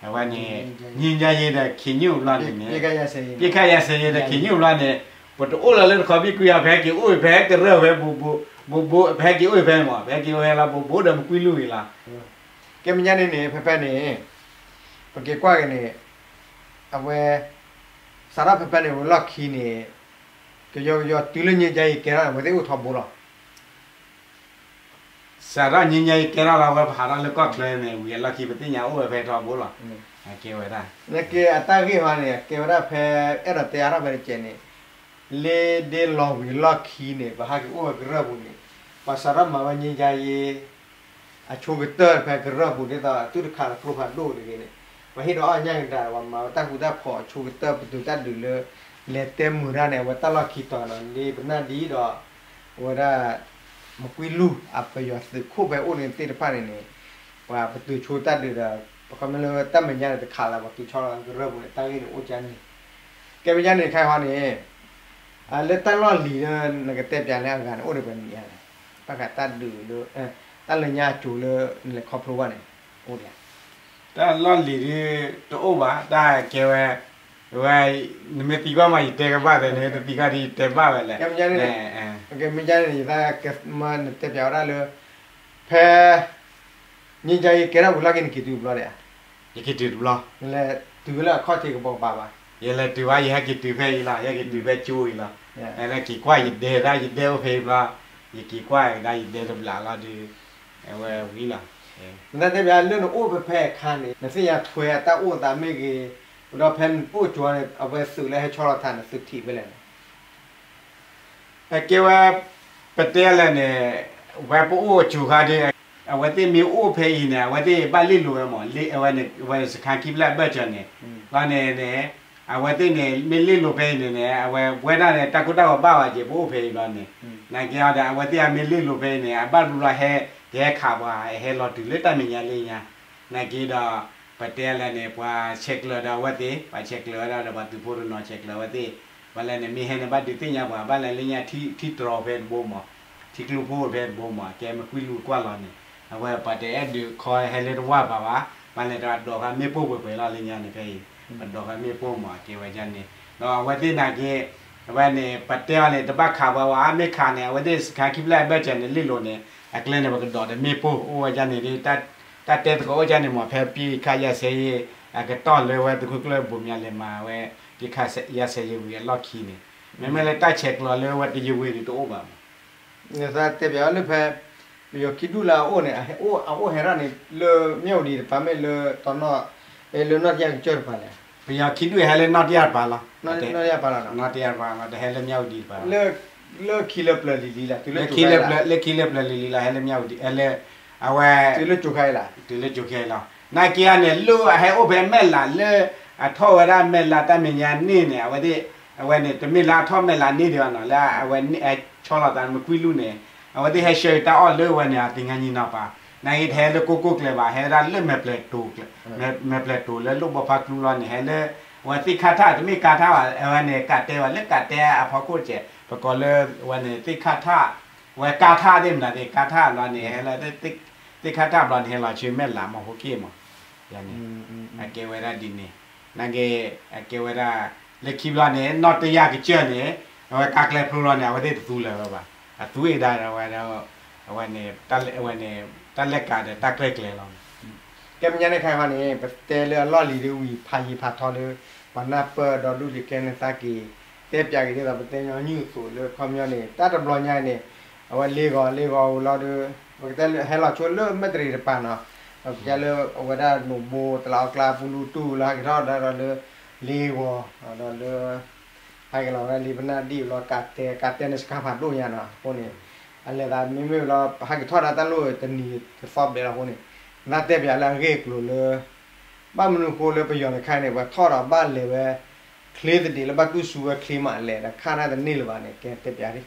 အဝဲန့ၣ် ငြိမ်းချမ်းရေးဒီး ခင်ညွန့် ဘျီန့ၣ်န့ၣ် အပစ်အခတ်ရပ်စဲရေးဒီး ခင်ညွန့် ဘျီန့ၣ် ပတအိၣ်လီၤလၢတခီဘံၣ်ကွံအီၤ ပဟဲက့ၤအိၣ်ဖဲကရၢၢ်ဖဲ ဘိးဘိး ပဟဲက့ၤအိၣ်ဖဲမး ပဟဲက့ၤအိၣ်ဖဲလီၤ ဘိးဘိးဒီးမကွံလူၢ်ဂ့ၤလီၤ. ကဲမဲာ်ညါန့ၣ်န့ၣ် ဖဲဖဲန့ၣ် ပက့ၤကွၢ်က့ၤန့ၣ် အဝဲ စးထီၣ်ဖဲဖဲန့ၣ် ဝဲလီၢ်ခံန့ၣ် ကယီကယီတုၤလၢ ငြိမ်းချမ်းရေး ကဲထီၣ်န့ၣ် အဝဲသ့ၣ်အိၣ်ထီဘိလီၤ. စးထီၣ် ငြိမ်းချမ်းရေး ကဲထီၣ်လီၤ အဝဲပဟးထီၣ်လၢကီၢ်ချၢန့ၣ် ဝံၤအလီၢ်ခံပသ့ၣ်ညါအိၣ်ဝဲဖဲထီဘိလီၤ. အကဲဝဲဒၣ် နကဲအတၢ်ဂ့ၢ်ဟီန့ၣ် အကဲဝဲဒၣ်ဖဲ အဲၣ်ဒိးတဲအါထီၣ်ဖဲတကဲးန့ၣ် လ့ဒ့လီၤဝံၤလီၢ်ခံန့ၣ် ပဟးက့ၤအိၣ်ဝဲကရၢၢ်ပူၤန့ၣ် ပှၤစးထီၣ်မၤဝဲ ငြိမ်းချမ်းရေး အဆိကတၢၢ်ဖဲကရၢၢ်ပူၤဒ်သိး သုတခးလီၤကျိဖးဒိၣ်တဂ့ၤန့ၣ် ပှၤဟ့ၣ်ဒီးအီၣ်ညၣ်ကဒါ ပှၤမၤဝဲတၢ်ဃူတၢ်ဖိးအဆိကတၢၢ် ပတုာ်တၢ်ဒုးလၢ လဲၤတဲမုာ်တၢ်န့ၣ် အဝဲတၢ်လီၢ်ခံတီၤဒီး လ့ပနၢ်ဒံးဒီး အဝဲဒၣ် မကွံလူၢ် အပယီၤသုးခိၣ်ဖဲအိၣ်န့ၣ်သ့ၣ်တဖၣ်န့ၣ်န့ၣ် ပှၤပတုာ်ဆိတၢ်ဒုးဒီး ပခီမ့ၢ်လၢတၢ်မဲာ်ညါန့ၣ် တခးလီၤ ပှၤက့ၤဆီလီၤကရၢၢ်ပူၤန့ၣ် တၢ်ဂ့ၢ်န့ၣ်အိၣ်ကန့ၣ် ကဲမဲာ်ညါန့ၣ် ခဲအံၤဟီန့ၣ် လၢတၢ်လီၢ်လံၤလၢနကတဲပၠးလၢအဂၤန့ၣ် အိၣ်ဒံးပှဲၤနံၣ်ဧါလဲၣ် ဘၣ်ဃးတၢ်ဒုးလၢ တၢ်လၢညါအစိၤလၢ နလဲၤခီဖျိဘၣ်န့ၣ် အိၣ်ဒံးဧါ တၢ်လီၢ်လံၤဒ်တအိၣ်ဘၣ် တၢ်ကဲဝဲ ဝဲ နမ့ၢ်သံကွၢ်မး ယတဲကဘၣ်သ့ နမ့ၢ်တသံကွၢ်ဒီး ယတဲဘၣ်ဝဲလဲၣ် ကဲမဲာ်ညါန့ၣ် နတဲပၠးဝဲဒၣ်လၢ ဖဲ ငြိမ်းချမ်းရေး ကဲထီၣ်ဝံၤလီၢ်ခံနက့ၤတုၤတဘျီဒံးဧါ ယက့ၤတုၤတဘျီ နလဲၤတုၤလၢအခီၣ်ထံးကဘီကဘၣ်ဘၣ် ယလဲၤတုၤဘၣ် ယဟဲက့ၤတုၤဖဲအံၤလီၤ ယဟဲက့ၤတုၤဖဲကၠိအံၤလီၤ နလဲၤက့ၤကွၢ်ယဒဲဒၣ် ယဒဲအိၣ်ဖဲအံၤဘျီ ယက့ၤကွၢ်ကဒါယဒဲတဘျီလီၤဒီး အဝဲဝံၤလီၤ နတဲပၠးလၢနအိၣ်ဖဲဖဲအခါန့ၣ် နသ့ၣ်ညါထွဲအတၢ်အိၣ်သးမ့ၢ်ဂ့ၤ ဒီးဖဲနအိၣ်ကၠိန့ၣ် အဝဲသုးလၢဟဲဆီလီၤထးန့ၣ် သုးထံးဖဲလဲၣ်န့ၣ် အကဲဝဲ ပတဲလဲၣ်န့ၣ် ဝဲပအိၣ်ကၠိခါဒီး အဝဲသ့ၣ်မ့ၢ်အိၣ်ဖဲအံၤန့ၣ် အဝဲသ့ၣ်ဘၣ်လ့ၣ်လိာ်ဝဲမး အဝဲန့ၣ် အဝဲစခါခံဖျၢၣ်အဘၢၣ်စၢၤန့ၣ် လီၤန့ၣ်န့ၣ် အဝဲသ့ၣ်န့ၣ် မ့ၢ်လ့ၣ်လိာ်ဖဲအံၤန့ၣ်န့ၣ် အဝဲဝဲဒၣ်န့ၣ် တၢ်ကိၢ်တၢ်ဂီၤဘၣ်ဝဲက့ၤ ပအိၣ်ဖဲအံၤဘျီန့ၣ် နာ်က့ဒီး အဝဲသ့ၣ်အမ့ၢ်လ့ၣ်လိာ်ဖဲအံၤန့ၣ် အဘၣ်ဘျီဟဲ ကဟဲခးပှၤ ဟဲလီၤတုၤလၢတၢ်မဲာ်ညါလၢညါ နာ်က့ဒီး ပတဲလဲၣ်န့ၣ် ပှၤဆဲးကျၢဒီးအဝဲသ့ၣ် ပှၤဆဲးကျၢဝဲဒၣ်ဒီးပှၤသုးဖိတနီၤဆဲးကျၢဝဲသ့ၣ် ပှၤလဲၣ်န့ၣ် မ့ၢ်ဟဲန့ၣ် ဘၣ်ဒုးသ့ၣ်ညါပှၤ ဘၣ်လဲၣ်လၢညါထံတြီၤဖဲတဘိမး ထံကျိဖိဖဲတဘိမး ကဲမကွံလူၢ်ကွၢ်လီၤန့ၣ် အဝဲပှၤတအဲၣ်ဒုးခီဟဲလၢတဝၢ်ပၤဘၣ်, ဘၣ်လဲၣ်ဒီးအဒိးဃာ်မ့ၣ်ပိၢ်ပှဲၤပှဲၤလီၤလၢညါန့ၣ်ဖဲအံၤ, ပဒိးဃာ်မ့ၣ်ပိၢ်မး အကဲဝဲဒ်န့ၣ်, ဒီးအဝဲသ့ၣ်နာ်က့ အဝဲန့ၣ် ပတဲအီၤန့ၣ် တဘၣ်ခးပှၤဘၣ်, မ့ၢ်ခးန့ၣ် အဝဲသ့ၣ်စခါခံဖျၢၣ်အဘၢၣ်စၢၤန့ၣ် လ့ၣ်လိၤန့ၣ် အကျဲန့ၣ် ပကဒိးဒီးမ့ၣ်ပိၢ်အိၣ်ဝဲဒ်န့ၣ်, တၢ်တဲသကိးအိၣ်ဒ်န့ၣ်မး ဖဲပစ်ခတ်ရပ်စဲရေး အကတီၢ်လၢဝဲသုးခိၣ်ကျၢၢ်ဘိးမၠးလဲၤမၤဝဲ ပစ်ခတ်ရပ်စဲရေးဝံၤအလီၢ်ခံန့ၣ်, မ့မ့ၢ်လၢတၢ်ဆဲးကျိးလၢဝဲတယဝ့ၤဒုးတအိၣ်ဘၣ်မး နသးတဲပၠးလၢဖဲ ပယီၤခံဒူၣ်လၢအအိၣ်န့ၣ် အအိၣ်ဟဲထီၣ်န့ၣ် လၢမၠၣ်ဝတံၤတပၤမ့ၢ်လၢတနီၣ်, လၢနီၢ်တယၢ်ကစၢၢ်တပၤလဲၣ်. ပယီၤခံဒူၣ်ဟဲလၢနီၢ်တယၢ်တပၤလီၤ. နီၢ်တယၢ်တပၤလီၤ. နီၢ်တယၢ်တပၤလီၤ, တဟဲလၢမၠၣ်ဝတံၤတပၤဘၣ်. လၢခံလၢပျၢၤလံၤလံၤလီၤ, တုၤလၢ လၢခံလၢပျၢၤလံၤလံၤလီၤ, ဟဲလၢမၠၣ်ဝတံၤ, ဟဲလၢ အဝဲ တုၤလၢကၠိခဲအံၤလီၤ. တုၤလၢကၠိခဲအံၤလီၤ. နာ်က့န့ၣ် လၢအဟဲအိၣ်ဖဲမဲၢ်လးလၢ အထီၣ်ဝဲဒၣ်မဲၢ်လးတၢ်မဲာ်ညါန့ၣ်န့ၣ် အဝဲသ့ၣ် အဝဲန့ၣ် တမ့ၢ်လၢအထီၣ်မဲၢ်လးန့ၣ်ဒံးဘၣ်နီၤ, လၢအဝဲဆီလီၤသးမကွံလူၢ်န့ၣ် အဝဲသ့ၣ်ဟဲဆှၢက့ၤတၢ်အီၣ်လၢဝဲန့ၣ် အသ့ၣ်ညါနံၤနီၤပၤ, နာ်က့တဟဲလၢကိၢ်ကိၢ်ကျဲဘၣ်, ဟဲဝဲဒၣ်လၢမဲၢ်ပျဲၤတိၤ မဲၢ်ပျဲၤတိၤလၢလိၣ်ဘီဖးကျူလီၤန့ၣ် ဟဲလၢ အဝဲသ့ၣ်ခါထၣ် တမ့ၢ်ကါထၣ်ဘၣ်, အဝဲန့ၣ် ကးတဲဘၣ် လၢကးတဲအဖီခိၣ်တကဲး ပကိးလၢ အဝဲန့ၣ် သ့ၣ်ခါထၣ် ဝဲကါထၣ်သ့ၣ်မနုၤသ့ၣ် ကါထၣ်ဘျီန့ၣ် ဟဲလၢ သ့ၣ်ခါထၣ်ဘျီန့ၣ် ဟဲလီၤဆူမဲၢ်လးမီၢ်ဟိက့ၣ်မး, ယန့ၣ် အကဲဝဲဒၣ်ဒ်န့ၣ်, နာ်က့ အကဲဝဲဒၣ် လၢခံဘျီန့ၣ် နီၢ်တယၢ်ကစၢၢ်န့ၣ် အဝဲကါကျဲဖျိလီၤန့ၣ် အဝဲသ့ၣ်တသူလၢၤဝဲဘၣ်, အသူအ့ၣ်ဒၣ်ဝဲဒီး အဝဲန့ၣ် တၢ်လဲၤကးဒီးတၢ်ကျဲကျဲလီၤ. ကဲမဲာ်ညါန့ၣ်ခါအံၤန့ၣ် ပတဲလၢအလီၢ်လံၤဒ်ဝံၤ ဖးယံၤဖးထီလၢ ပှၤနၢ်ပၢၢ်ဒီးဒူၣ်ဒံးကဲန့ၣ်သးက့ၤ တဲပၠးက့ၤဒ်သိး ပတဲညီနုၢ်အသိးလၢခီပညီန့ၣ် တၢ်တဘျီညါအံၤန့ၣ် အဝဲလ့ဂီၤလ့ဂီၤဝံၤလီၤဒီး ပကတဲလၢဟဲလီၤဆိလၢမဲၢ်တရံးတပၤနီၤ, ပကတဲလၢအဝဲဒၣ်နိၣ်ဘိ တလးအီကျါပူလူတူၢ်လၢဟဲက့ၤထီၣ်ဒၣ်ဒီးလၢ လ့ဂီၤ ဒီးလၢ ဟဲက့ၤလီၤဝဲဒၣ်လံပနၢ်ဒံၣ်ဘျီ ကးတဲ ကးတဲန့ၣ်စခါဖးဒိၣ်ညါနီၤ, အဃိန့ၣ် အလဲၤသးမ့မ့ၢ်ဘျီ ဟဲက့ၤထီၣ်ဒၣ်တၢ်လိၣ်တနံၤတသီဘျဲၣ်လီၤအဃိန့ၣ် နတဲပၠးလၢအဂ့ၢ်အကျိၤလၢ ဘၣ်မနုၤအဃိလၢပယီၤတခါန့ၣ် ပှၤထီၣ်ဒီးဘၣ်လဲၤဝဲ ချ့သဒံးလၢဘၣ်တူၢ်ဆူဝဲချ့မးလဲၣ် ဒီးခါနၢ်တန့ၢ်လၢၤဘၣ်န့ၣ် ကဲတဲပၠးဒ်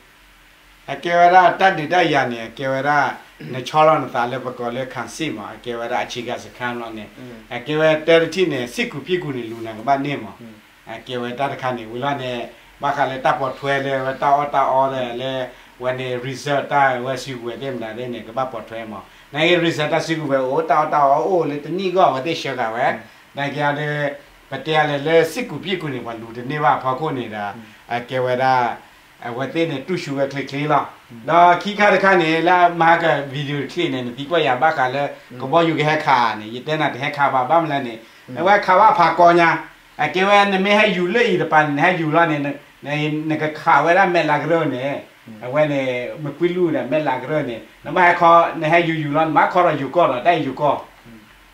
အကဲဝဲဒၣ်တၢ်ဒုးတၢ်ယၤန့ၣ် အကဲဝဲဒၣ် နဆီလီၤနသးလၢပကိးလၢ ခၣ်စ့ၣ်မး အကဲဝဲဒၣ် အဆံးကၤစခါဘျီန့ၣ် အကဲဝဲတဲတထံၣ်န့ၣ် စ့ၢ်ကီးဖံးကူၣ်န့ၣ် လူၤနၤကဘၣ်န့ၢ်မး အကဲဝဲတၢ်တခါန့ၣ် ဝံၤလီၤန့ၣ် ဘၣ်ဃးလၢတၢ်ပိာ်ထွဲလၢဝဲတၢ်အီၣ်တၢ်အီဒီးလၢ ဝဲန့ၣ် reserve တၢ်ဝဲစုကဝဲၤသ့ၣ်မတၤသ့ၣ်န့ၣ် ကဘၣ်ပိာ်ထွဲမး နာ်က့ reserve တၢ်စုကဝဲၤအိၣ် တၢ်အီၣ်တၢ်အီအိၣ်လၢတနံၣ်အဂီၢ် အဝဲသ့ၣ်ဆှၢဃာ်ဝဲ နာ်က့ဒီး ပတဲအီၤလၢ လၢစ့ၢ်ကီးဖံးကူၣ်န့ၣ် ပှၤလူၤတန့ၢ်ဘၣ်အဖီခိၣ်န့ၣ်ဒီး အကဲဝဲဒၣ် အဝဲသ့ၣ်န့ၣ် တူၢ်ဆူၣ်ဝဲချ့ချ့လီၤ. ဒီးခံခါတခါန့ၣ် လၢမဟါက video တချံၣ်န့ၣ် နသံကွၢ်ယၤဘၣ်ဃးလၢ ကဘီယူၤကဟဲခးန့ၣ် ယတဲနၤတဟဲခးဘၣ် ဘၣ်မနုၤလဲၣ်န့ၣ် အဝဲခးဘၣ်ဖးကီညါ အကဲဝဲနမ့ၢ်ဟဲယူၤလၢအံၤတပၤန့ၣ် နဟဲယူၤလီၤန့ၣ် နကခးဝဲဒၣ်မဲၢ်လးကရၢၢ်န့ၣ် အဝဲန့ၣ် မကွံလူၢ်ဒီးမဲၢ်လးကရၢၢ်န့ၣ် နဘၣ်ဟဲခီ နဟဲယူၤယူၤလီၤ နဘၣ်ခီဒီးယိၤကီၢ်ဒီး တၢ်အံၤယိၤကီၢ်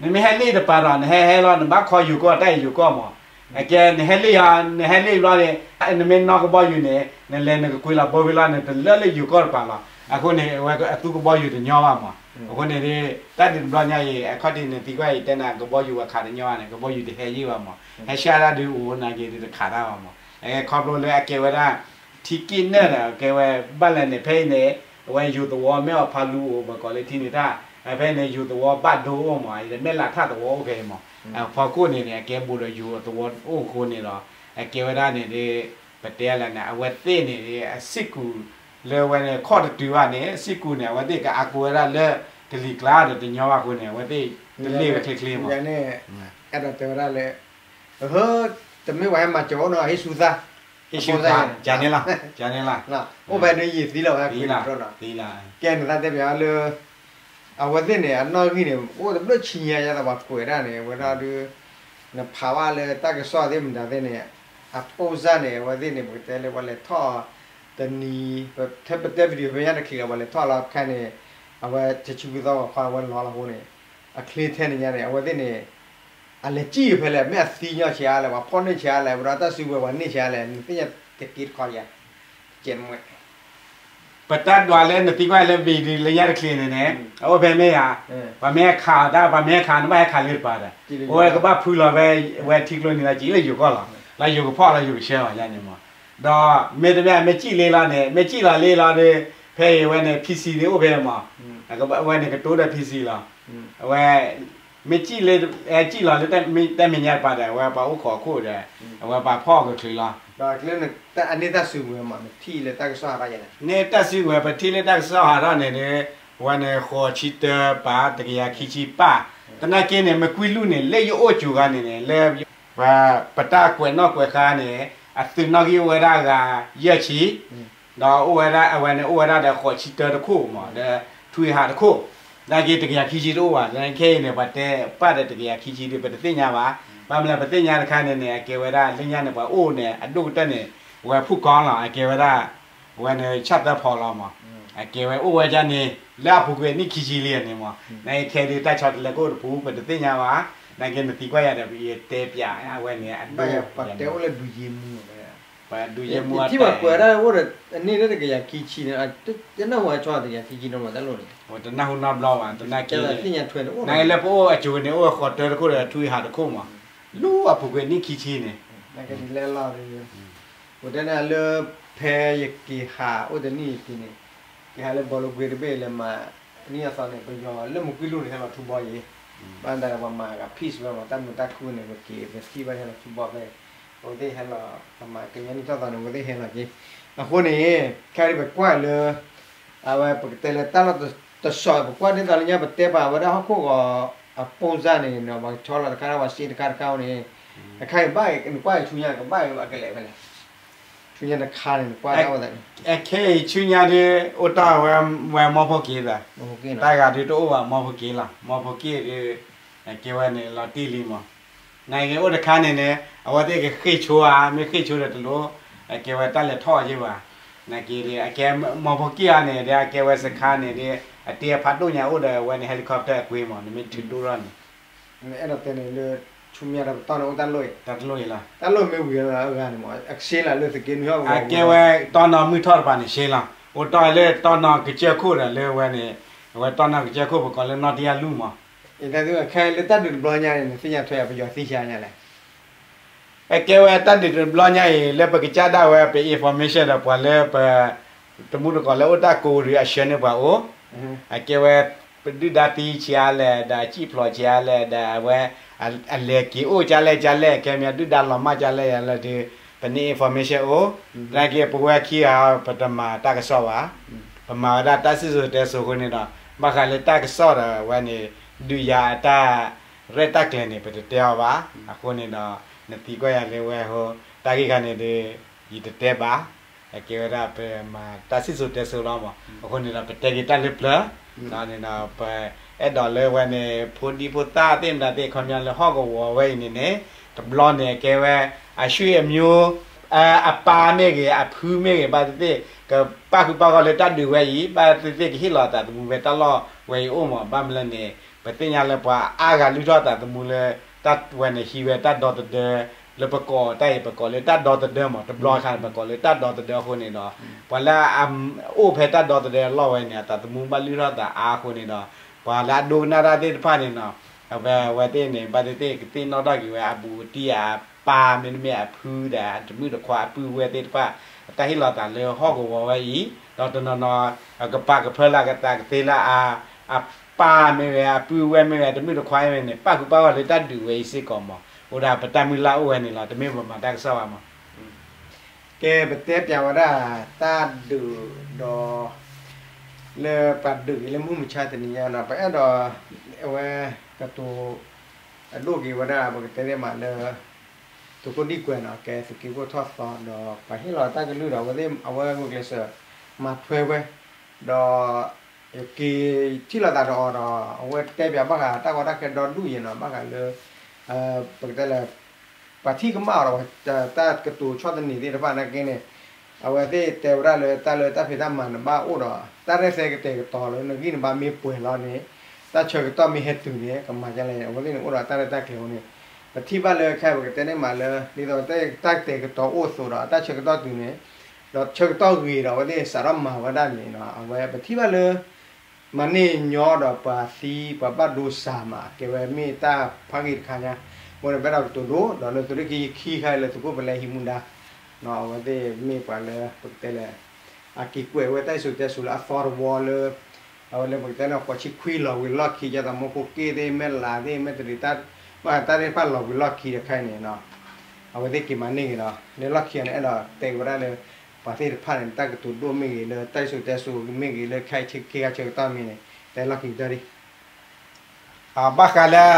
နမ့ၢ်ဟဲလ့ၣ်တပၤဒီး နဟဲဟဲလီၤ နဘၣ်ခီယိၤကီၢ် တၢ်အံၤယိၤကီၢ်မး အကဲ နဟဲလ့ၣ်ယၤ နဟဲလ့ၣ်ဘျီန့ၣ် နမ့ၢ်နီၣ်ကဘီယူၤန့ၣ် နလဲၤနကကွံလီၤဘိဝံၤလီၤ နတလၢလၢယိၤကီၢ်တပၤလီၤ. အဃိန့ၣ် အဝဲအသူကဘီယူၤတညီဘၣ်မး. အဃိန့ၣ် တၢ်ဒုးတဘျီညါအံၤ အခီၣ်ထံးန့ၣ် သံကွၢ်အံၤတဲနၤ ကဘီယူၤဝဲခးတညီဘၣ်န့ၣ် ကဘီယူၤတဟဲယံာ်ဘၣ်မး. ဟဲဆှၣ်တၢ်ဒုးအိၣ်နာ်က့ၤဒုးတခးတၢ်ဘၣ်မး. ခီဖျိလၢအကဲဝဲဒၣ် ထံက့ၣ်နၢၣ်ဒီး ကဲဝဲဘၣ်လဲၣ်န့ၣ် ဖဲအံၤန့ၣ် အဝဲယိၤသဝီမ့ၢ်အီၤဖးလူၤအိၣ် ပကိးလၢထံန့ၣ်တၢ် ဖဲန့ၣ် ယိၤသဝီဘၣ်ဒိအိၣ်မး ယမဲၢ်လးထၣ်သဝီအိၣ်ဖဲအံၤမး အဖီခိၣ်န့ၣ်န့ၣ် အကဲဘူးဒီးယိၤသဝီအိၣ်အဃိန့ၣ်ဒီး အကဲဝဲဒၣ်န့ၣ် ပတဲလဲၣ်န့ၣ် အဝဲသ့ၣ်န့ၣ် အစ့ၢ်ကီးလၢအဝဲန့ၣ် ခီၣ်တတုၤဘၣ်န့ၣ် စ့ၢ်ကီးန့ၣ် အဝဲသ့ၣ်ကအါကိးဝဲဒၣ်လၢ ကလံၤကျါဒီးတညီဘၣ်အဃိန့ၣ် အဝဲသ့ၣ်တလ့ၣ်ဝဲချ့ချ့မး ယန့ၣ် အဲၣ်ဒိးတဲဝဲဒၣ်လၢ တမ့ၢ်ပှၤဟဲမၤစၢၤအိၣ်နီၤ ဟ့ၣ်ဆူသး ဟ့ၣ်ဆူသး ကန့ၣ်လီၤ ကန့ၣ်လီၤ အိၣ်ဖဲန့ၣ်ယံာ်သံလီၤဝဲ သံလီၤ သံလီၤ ကဲန့ၣ်သးတဲပၠးလၢ အဝဲသ့ၣ်န့ၣ် အနီၣ်ဂံၢ်န့ၣ် အိၣ်တဘျုးဆံညါယါသးပှၤကွဲးဒၣ်န့ၣ် အဝဲဒၣ်ဒုး နဖးဘၣ်လၢတၢ်ကစီၣ်သ့ၣ်မတၤသ့ၣ်န့ၣ် အပိၢ်စၢ်န့ၣ် အဝဲသ့ၣ်န့ၣ် ပကတဲလၢပှၤလဲၤထီၣ် တနံၤ ထဲပတဲ video ဖဲညါတချံးလီၤ ပှၤလဲၤထီၣ်လီၤခဲန့ၣ် အဝဲတဆံခွံသီဂီၤခီအဝဲလီၤလီၤအဃိန့ၣ် အချ့ထဲန့ၣ်ညါန့ၣ် အဝဲသ့ၣ်န့ၣ် အလဲၤစံၣ်ဖဲလဲၣ် မ့ၢ်အသံညီဆံးအါလဲၣ် ပှၤဖီၣ်န့ၢ်ဆံးအါလဲၣ် ပဒီးတၢ်စုကဝဲၤပှၤန့ၢ်ဆံးအါလဲၣ် နသ့ၣ်ညါတက့တခီယါ ကဲမွဲ ပတၢ်ဒွးလၢနသံကွၢ်လၢ video လၢညါတချံးန့ၣ်န့ၣ် အအိၣ်ဖဲမ့ၢ်ဧါ ပှၤမ့ၢ်ဟဲခးအီၤတၢ် ပှၤမ့ၢ်ဟဲခး နဘၣ်ဟဲခးလၢတပၤဒီး အဝဲကဘၣ်ဖုလီၤဖဲ ဝဲထံကျိနံၤလီၤ ကံၣ်လၢယိၤကီၢ်လီၤ လၢယိၤကဖီၣ်လီၤ ယိၤကဆှၢလီၤယါန့ၣ်မး ဒီးမ့တမ့ၢ် မ့ၢ်စံၣ်လ့လီၤန့ၣ် မ့ၢ်စံၣ်လီၤလ့လီၤဒီး ဖဲအံၤဝဲန့ၣ် PC သ့ၣ်အိၣ်ဖဲမး အဝဲန့ၣ်ကတိၤဒီး PC လီၤ အဝဲ မ့ၢ်စံၣ်လ့ စံၣ်လီၤလၢ တၢ်မဲာ်ညါတပၤဒီး အဝဲပှၤအိၣ်ခိးခိၣ်ဒီး အဝဲပှၤဖီၣ်ကချုးလီၤ အန့ၢ်တၢ်စုကဝဲၤမး နထံၣ်လၢတၢ်ကစီၣ်ဟးထီၣ်ယါန့ၣ် န့ၢ်တၢ်စုကဝဲၤ ပထံၣ်လၢတၢ်ကစီၣ်ဟးထီၣ်န့ၣ်ဒီး ဝဲန့ၣ် ဃိးဆံတၢပာ် တကယၤခံဆံပာ်, သနာ်က့န့ၣ် မ့ၢ်ကွံာ်လူၢ်န့ၣ် လၢယအိၣ်စူၤဂၤန့ၣ်န့ၣ် လၢ ပတၢ်ကွဲးနီၣ်ကွဲးဃါန့ၣ် အသုးနီၣ်ဂံၢ်အိၣ်ဝဲဒၣ်ဂၤယဲၢ်ဆံ, ဒီးအိၣ်ဝဲဒၣ် အဝဲန့ၣ် အိၣ်ဝဲဒၣ်ဒီးဃိးဆံတၢတခိၣ်မး ဒီးထွံၣ်ဟးတခိၣ်, သနာ်က့တကယၤခံဆံတအိၣ်ဘၣ်, သနာ်က့ခဲအံၤန့ၣ် ပှၤတဲပာ်ဒီးတကယၤခံဆံဒီး ပတသ့ၣ်ညါဘၣ်, ဘၣ်မနုၤလဲၣ် ပသ့ၣ်ညါတခါန့ၣ်န့ၣ် အကဲဝဲဒၣ်လၢညါန့ၣ် ပှၤအိၣ်န့ၣ် အဒိၣ်ကတၢၢ်န့ၣ် ဝဲဖူၣ်ကီလီၤ အကဲဝဲဒၣ် ဝဲန့ၣ် ဆၣ်သၢဖီလီၤမး, အကဲဝဲအိၣ်ဝဲဒၣ်န့ၣ် လၢအပူၤကွံာ်နံၣ်ခံဆံလံန့ၣ်မး, သနာ်က့ခဲဒုးတၢ်ဆီတလဲကအိၣ်တပူၤ ပတသ့ၣ်ညါဘၣ်, သနာ်က့နသံကွၢ်ယၤဒီး ယတဲပၠးအဝဲန့ၣ် အဒိၣ် ပှၤတဲအိၣ်လၢဒုးယ့မူ ပှၤဒုးယ့မူ ထံၣ်ဘၣ်ကွဲးဒၣ်အိၣ်ဒီး အန့ၣ်လၢတကယၤခံဆံန့ၣ် တနၢ်ဟူအဆီတကယၤခံဆံနီတမံၤတၢ်လိၣ်န့ၣ်, တနၢ်ဟူနီတဘျီဘၣ်, သနာ်က့ နလၢပအိၣ်အစူၤန့ၣ် အိၣ်ဃိးတၢတခိၣ်ဒီးထွံၣ်ဟးတခိၣ်မး, လၢအပူၤကွံာ်နံၣ်ခံဆံန့ၣ် လၢ ပတဲန့ၣ်လၢ ဖဲယက့ၤဟးအိၣ်တနံၣ်အံၤန့ၣ်, က့ၤဟးလၢဘီလိကွ့တဘ့ၣ်လၢမၤ နံၣ်အသီန့ၣ် ပယီၤလၢမူကွံာ်လူၢ်န့ၣ် ဟဲလီၤထူဘီယ့ၤ, ဘၣ်တၢ်ပှၤမၤက peace ဝဲမး တၢ်မုာ်တၢ်ခုၣ်န့ၣ် ပက့ၤပထံၣ်ဘၣ်ဟဲလီၤထူဘီဖဲ အဝဲသ့ၣ်ဟဲလီၤ ပမၤကညီနံၣ်ထီၣ်သီန့ၣ် အဝဲသ့ၣ်ဟဲလီၤက့ၤ, အဃိန့ၣ် ခဲအံၤပကွၢ်လၢ အဝဲပကတဲလၢတၢ်လီၢ်တဆီး ပကွၢ်ဒ်သိးလၢညါပတဲပာ်ဝဲဒၣ်ဟီၣ်ခိၣ်ဂီၤ အပိၢ်စၢ်န့ၣ်နီၤ ပှၤဆီလီၤတခါဒၣ်ပှၤစ့တခါတခါန့ၣ်, အခါအံၤဘၣ်နကွၢ်အံၤဆူညါ ကဘၣ်အကလဲာ်ဖဲလဲၣ်, ဆူညါတခါန့ၣ် နကွၢ်ဒၣ်ဝဲသးန့ၣ်, အခဲအံၤဆူညါဒ် အိၣ်တ့ၢ်ဝဲ ဝဲမီဖိက့ၤသး, တၢ်ဂၤဒုးတအိၣ်ဘၣ်မီဖိက့ၤလီၤ, မီဖိက့ၤဒုး အကဲဝဲန့ၣ်လီၤတံၢ်လံမး, နက့ၤအိၣ်တခါန့ၣ်န့ၣ် အဝဲသ့ၣ်ကဃ့ၢ်ဆိဧါ မ့ၢ်ဃ့ၢ်ဆိဒီးတလိၣ်, အကဲဝဲတၢ်လဲၤထီၣ်အီၤယ့ၢ်ဘၣ်, နက့ၤဒ် အကဲမီဖိက့ၤအါန့ၣ်ဒ် အကဲဝဲစခါန့ၣ်ဒ် အတ့အဖးဒိၣ်ညါအိၣ်ဒီးအဝဲန့ၣ် helicopter အကွ့မး နမ့ၢ်ထုးဒိၣ်ထီၣ်န့ၣ် နအဲၣ်ဒိးတဲန့ၣ်လၢ ဆူမဲာ်ညါတပတီၢ်န့ၣ် အိၣ်တၢ်လိၣ်အံၤ, တၢ်တလိၣ်အံၤလီၤ, တၢ်လိၣ်မ့ၢ်ဝံၤလီၤအဂၤန့ၣ်မး အကဆ့လီၤလၢသုးက့နွံဟီၣ်ကဝီၤ, အကဲဝဲတီနီၤမုၢ်ထီၣ်တပၤန့ၣ်ဆ့လီၤ, အိၣ်တ့ၢ်လၢတီနီၤကစၢၢ်ခိၣ်ဒီးလၢဝဲန့ၣ်, အဝဲတီနီၤကစၢၢ်ခိၣ်ပကိးလၢနီၣ်တယၢ်လူၢ်မး, ခဲလၢတၢ်ဒုးတဘျီညါအံၤန့ၣ် သ့ၣ်ညါထွဲပယီၤသံဆါညါလဲၣ် အကဲဝဲတၢ်ဒုးတဘျီညါအံၤ လၢပကစၢ်ဒၣ်ဝဲပ information ဒီးပှၤလၢပ တမူတကိးလၢအိၣ်တၢ်ကိးရံးအဆၢန့ၢ်ပှၤအိၣ်, အကဲဝဲ ပဒုၣ်ဒါသံဆံးအါလဲၣ် ဒီးအစံၣ်ဖျိးဆံးအါလဲၣ် ဒီးအဝဲ အလဲၤက့ၤအိၣ်ကၢ်လဲၣ်ကၢ်လဲၣ် ခဲမ့ၢ်ဒုၣ်ဒါလီၤမၢ်ကၢ်လဲၣ်ယၤလၢဒုး ပန့ၢ် information အိၣ်, သနာ်က့ပဝဲခံဂၤ ပတမၤတၢ်ကစီၣ်ဘၣ်, ပမၤဝဲဒၣ်တၢ်စံၣ်စိၤတဲစိၤအဃိန့ၣ်ဒီး ဘၣ်ဃးလၢတၢ်ကစီၣ်ဒီးဝဲန့ၣ် ဒုးယၤအတၢ်ရဲၣ်တၢ်ကျဲၤန့ၣ် ပတတဲအီၤဘၣ်, အဃိန့ၣ်ဒီး နသံကွၢ်ယၤလၢဝဲဟိ တၢ်ဂ့ၢ်ခါန့ၣ်ဒီး ယတတဲဘၣ်, အကဲဝဲဒၣ်ပမၤတၢ်စံၣ်စိၤတဲစိၤလီၤမး, အဃိန့ၣ်ဒီး ပတဲက့ၤတၢ်လၢပျၢၤ, န့ၣ်ဒီး ပအဲၣ်ဒိးလၢဝဲန့ၣ် ဖိဒံဖိသၣ်သ့ၣ်မတၤသ့ၣ် ခီပညီလၢဟီၣ်ကဝီၤဝဲအံၤန့ၣ်န့ၣ် တဘျီန့ၣ် အကဲဝဲ အဆွေမျိုး အပၢ်မ့ၢ်ဂ့ၤ အဖုမ့ၢ်ဂ့ၤ ဘၣ်သ့ၣ်သ့ၣ် ကပၣ်ဃုာ်ပၣ်ဂီၢ်လၢတၢ်ဒုးဝဲအံၤ ဘၣ်သ့ၣ်သ့ၣ်ကဟ့ၣ်လီၤအသးသမူဖဲတၢ်လီၢ်ဝဲအံၤအိၣ်မး, ဘၣ်မနုၤလဲၣ်န့ၣ် ပသ့ၣ်ညါလၢပှၤအါဂၤလုၢ်ထီၣ်အသးသမူလၢ တၢ်ဝဲန့ၣ်ဟံးဝဲတၢ်ဒီသဒၢ လၢပကိးတၢ်အံၤ ပကိးလၢတၢ်ဒီသဒၢမး, တဘျီခါန့ၣ် ပကိးလၢတၢ်ဒီသဒၢအဃိန့ၣ်ဒီး ပှၤလၢအအိၣ်ဖဲတၢ်ဒီသဒၢအလီၢ်ဝဲန့ၣ် အသးသမူဘၣ်လုၢ်ထီၣ်သးအါအဃိန့ၣ်ဒီး ပှၤလၢအဒိကနၣ်တၢ်သ့ၣ်တဖၣ်န့ၣ်နီၤ အဝဲအဝဲသ့ၣ်န့ၣ် ဘၣ်သ့ၣ်သ့ၣ်ကသ့ၣ်နီၣ်ထီၣ်က့ၤဝဲအဘူးအတံၢ်အပၢ် မ့တမ့ၢ်အဖုဒီး အတမုၣ်တခွါအပုၢ်ဝဲၢ်သ့ၣ်တဖၣ် အတၢ်ဟ့ၣ်လီၤသးလၢဟီၣ်ကဝီၤဝဲအံၤ ဒီးတနီၤနီၤ ကပာ်ကဖၢလၢအကသးကသ့လၢအ အပၢ်မ့ၢ်ဝဲ အပုၢ်ဝဲၢ်မ့ၢ်ဝဲ တမုၣ်တခွါမ့ၢ်ဝဲန့ၣ် ပၣ်ဃုာ်ပၣ်ဂီၢ်လၢတၢ်ဒုးဝဲအံၤစ့ၢ်ကီးမး, အိၣ်ဒၣ်ပတၢ်မုၢ်လၢ်အိၣ်ဝဲန့ၣ်လီၤ, တမ့ၢ်ပမၤတၢ်ကစီၣ်ဘၣ်မး. ကဲ ပတဲပၠးဝဲဒၣ် တၢ်ဒုးဒီး လၢပှၤဒုးက့ၤလၢမုၢ်မဆါတနံၤညါဒီး ပအဲၣ်ဒိး အဝဲ ကတိၤ အဒိၣ်က့ၤဝဲဒၣ် ပကတဲသ့မးလၢ သုးခိၣ်ဒံၣ်ကွဲးနီၤ ကဲသုးက့ခိၣ်ထီၣ်သီဒီး ပှၤဟ့ၣ်လီၤတၢ်ကလုၢ်ဒီး အဝဲသ့ၣ် အဝဲဂုာ်ကျဲးစၢး မၤထွဲဝဲ ဒီး ယက့ၤထံၣ်လိာ်သးဒီးအီၤဒီး အဝဲတဲပၠးဘၣ်ဃးတၢ်ကီတၢ်ခဲဒီဒူၣ်ယဲနီၤ ဘၣ်ဃးလၢ ပကတဲလၢ ပှၤထံၣ်ကမၣ်အီၤဒီး တၢ်ကတိၤဆီၣ်သနံးသ့ၣ်တဖၣ်နာ်က့န့ၣ် အဝဲသ့ၣ်တဲဝဲဒၣ်လၢတၢ်လၢတၢ်ဖံးတၢ်မၤနဘၣ်အိၣ်ဒီး တၢ်ရဲၣ်သဲကတဲာ်ကတီၤလၢနဂံၢ်နဘါမ့ၢ်ပှဲၤလီၤန့ၣ် တၢ်ဆၢကတီၢ်မ့ၢ်ဟဲတုၤန့ၣ် ကမၤဒ်လဲၣ် အဝဲသ့ၣ်န့ၣ်အိၣ်ဒီးတၢ်ရဲၣ်တၢ်ကျဲၤအဃိန့ၣ် ပထံၣ်ဘၣ်လၢခဲအံၤပကတဲန့ၣ်မးလၢ ဒ်သိးတၢ်ကတဲာ်ကတီၤအိၣ်အသိးဒီး တၢ်ဆၢကတီၢ်တုၤန့ၣ် ဒီးဆၢကတီၢ်ဂ့ၤဒီး အဝဲသ့ၣ်စးထီၣ်မၤဝဲဒၣ်န့ၣ် အဝဲပထံၣ်ဘၣ်လၢ မၤန့ၢ်ညီဒီးပှၤသံ ပှၤဘၣ်ဒိစၢ်မး ကဲဝဲမ့ၢ်တၢ်ဖးဂ့ၤတခါညါ အဃိန့ၣ် ပအဲၣ်ဒိးကတိၤဒိၣ် ဒီးလၢသုးရ့ၣ်ခံခံခါအံၤလၢသုးခိၣ်ပလဲဟံးမူဒါ အဝဲသ့ၣ်မ့ၢ်ပှၤလၢ ပကတဲလဲၣ် အက့ၤကွဲးဝဲတၢ်စံၣ်စိၤတဲစိၤလၢအသီတဝီလၢ အဝဲလၢပကတဲန့ၣ် ဃိးဆံခွံလီၤဝံၤလီၢ်ခံ ကၠီသးမူခိၣ်က့ၢ်သ့ၣ် မဲၢ်လးသ့ၣ် မဲၢ်တရံး ဘၣ်ဃးတၢ်သ့ၣ်တဖၣ်လီၤဝံၤလီၢ်ခံတခါအံၤန့ၣ် အဝဲသ့ၣ်က့ၤမၤန့ၢ်က့ၤဒီး လၢလီၢ်ခံအံၤန့ၣ် အဲၣ်ဒိးတဲဝဲဒၣ်လၢ ပှၤသ့ၣ်တဖၣ်န့ၣ် တၢ်ကတိၤဒိၣ်မ့ၢ်ဂ့ၤ လၢတၢ်စံၣ်စိၤတဲစိၤမ့ၢ်ဂ့ၤ လၢခဲအံၤခ့ခါဆၢကတီၢ်မ့ၢ်န့ၣ် တဲလီၢ်ခံကတၢၢ်ဒံး ဘၣ်ဃးလၢ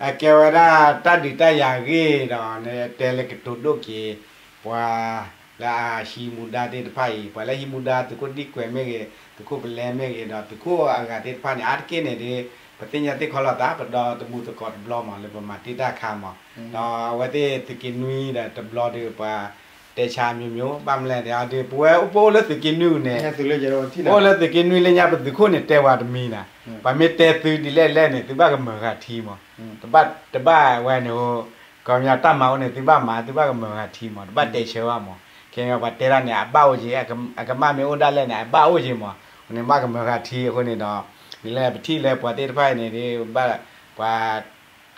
အကဲဝဲဒၣ်တၢ်ဒုးတၢ်ယၤအဂ့ၢ်ဒီး တဲလၢကတိၤဒိၣ်က့ၤ ပှၤလၢအဟံးမူဒါသ့ၣ်တဖၣ်အံၤ ပှၤလၢဟံးမူဒါသုးခိၣ်ဒံကွဲးမ့ၢ်ဂ့ၤ သုးခိၣ်ပလဲမ့ၢ်ဂ့ၤဒီး သုးခိၣ်အဂၤသ့ၣ်တဖၣ်န့ၣ် အါတက့ၢ်န့ၣ်ဒီး ပသ့ၣ်ညါသ့ၣ်ခီလီၤသး ပဒီတမူသကိးတဘျီမး လၢပမၤတ့ၢ်တၢ်ခါမး ဒီးအဝဲသ့ၣ်သုးက့နွံဒီးတဘျီဒီး ပှၤတဲဆါမျိုးမျိုး ဘၣ်မနုၤလဲၣ်ဒီး ပဝဲပအိၣ်လၢသုးက့နွံန့ၣ် ပအိၣ်လၢသုးက့နွံလၢညါ ပသုးခိၣ်န့ၣ်တဲဝဲတမံၤနၤ ပှၤမ့ၢ်တဲသုဒ်လဲၣ်လဲၣ်န့ၣ် သုဘၣ်ကမၢဂၤထံမး တဘၣ်တဘၣ်ဝဲန့ၣ် ကီၢ်မၠၣ်တၢ်မၤအိၣ်န့ၣ် သုဘၣ်မၤ သုဘၣ်ကမၢဂၤထံမး တဘၣ်တဲဆၢဘၣ်မး ခဲအံၤပှၤတဲဒၣ်န့ၣ် အဘၣ်အိၣ်က့ၤ အကမၣ်မ့ၢ်အိၣ်ဒၣ်လဲၣ်န့ၣ် အဘၣ်အိၣ်က့ၤမး အဃိန့ၣ်ဘၣ်ကမၢဂၤထံအဃိန့ၣ်ဒီး ဒ်လဲၣ်ပထံၣ်လၢပှၤသ့ၣ်တဖၣ်အံၤန့ၣ် ဒ်ဘၣ်ပှၤ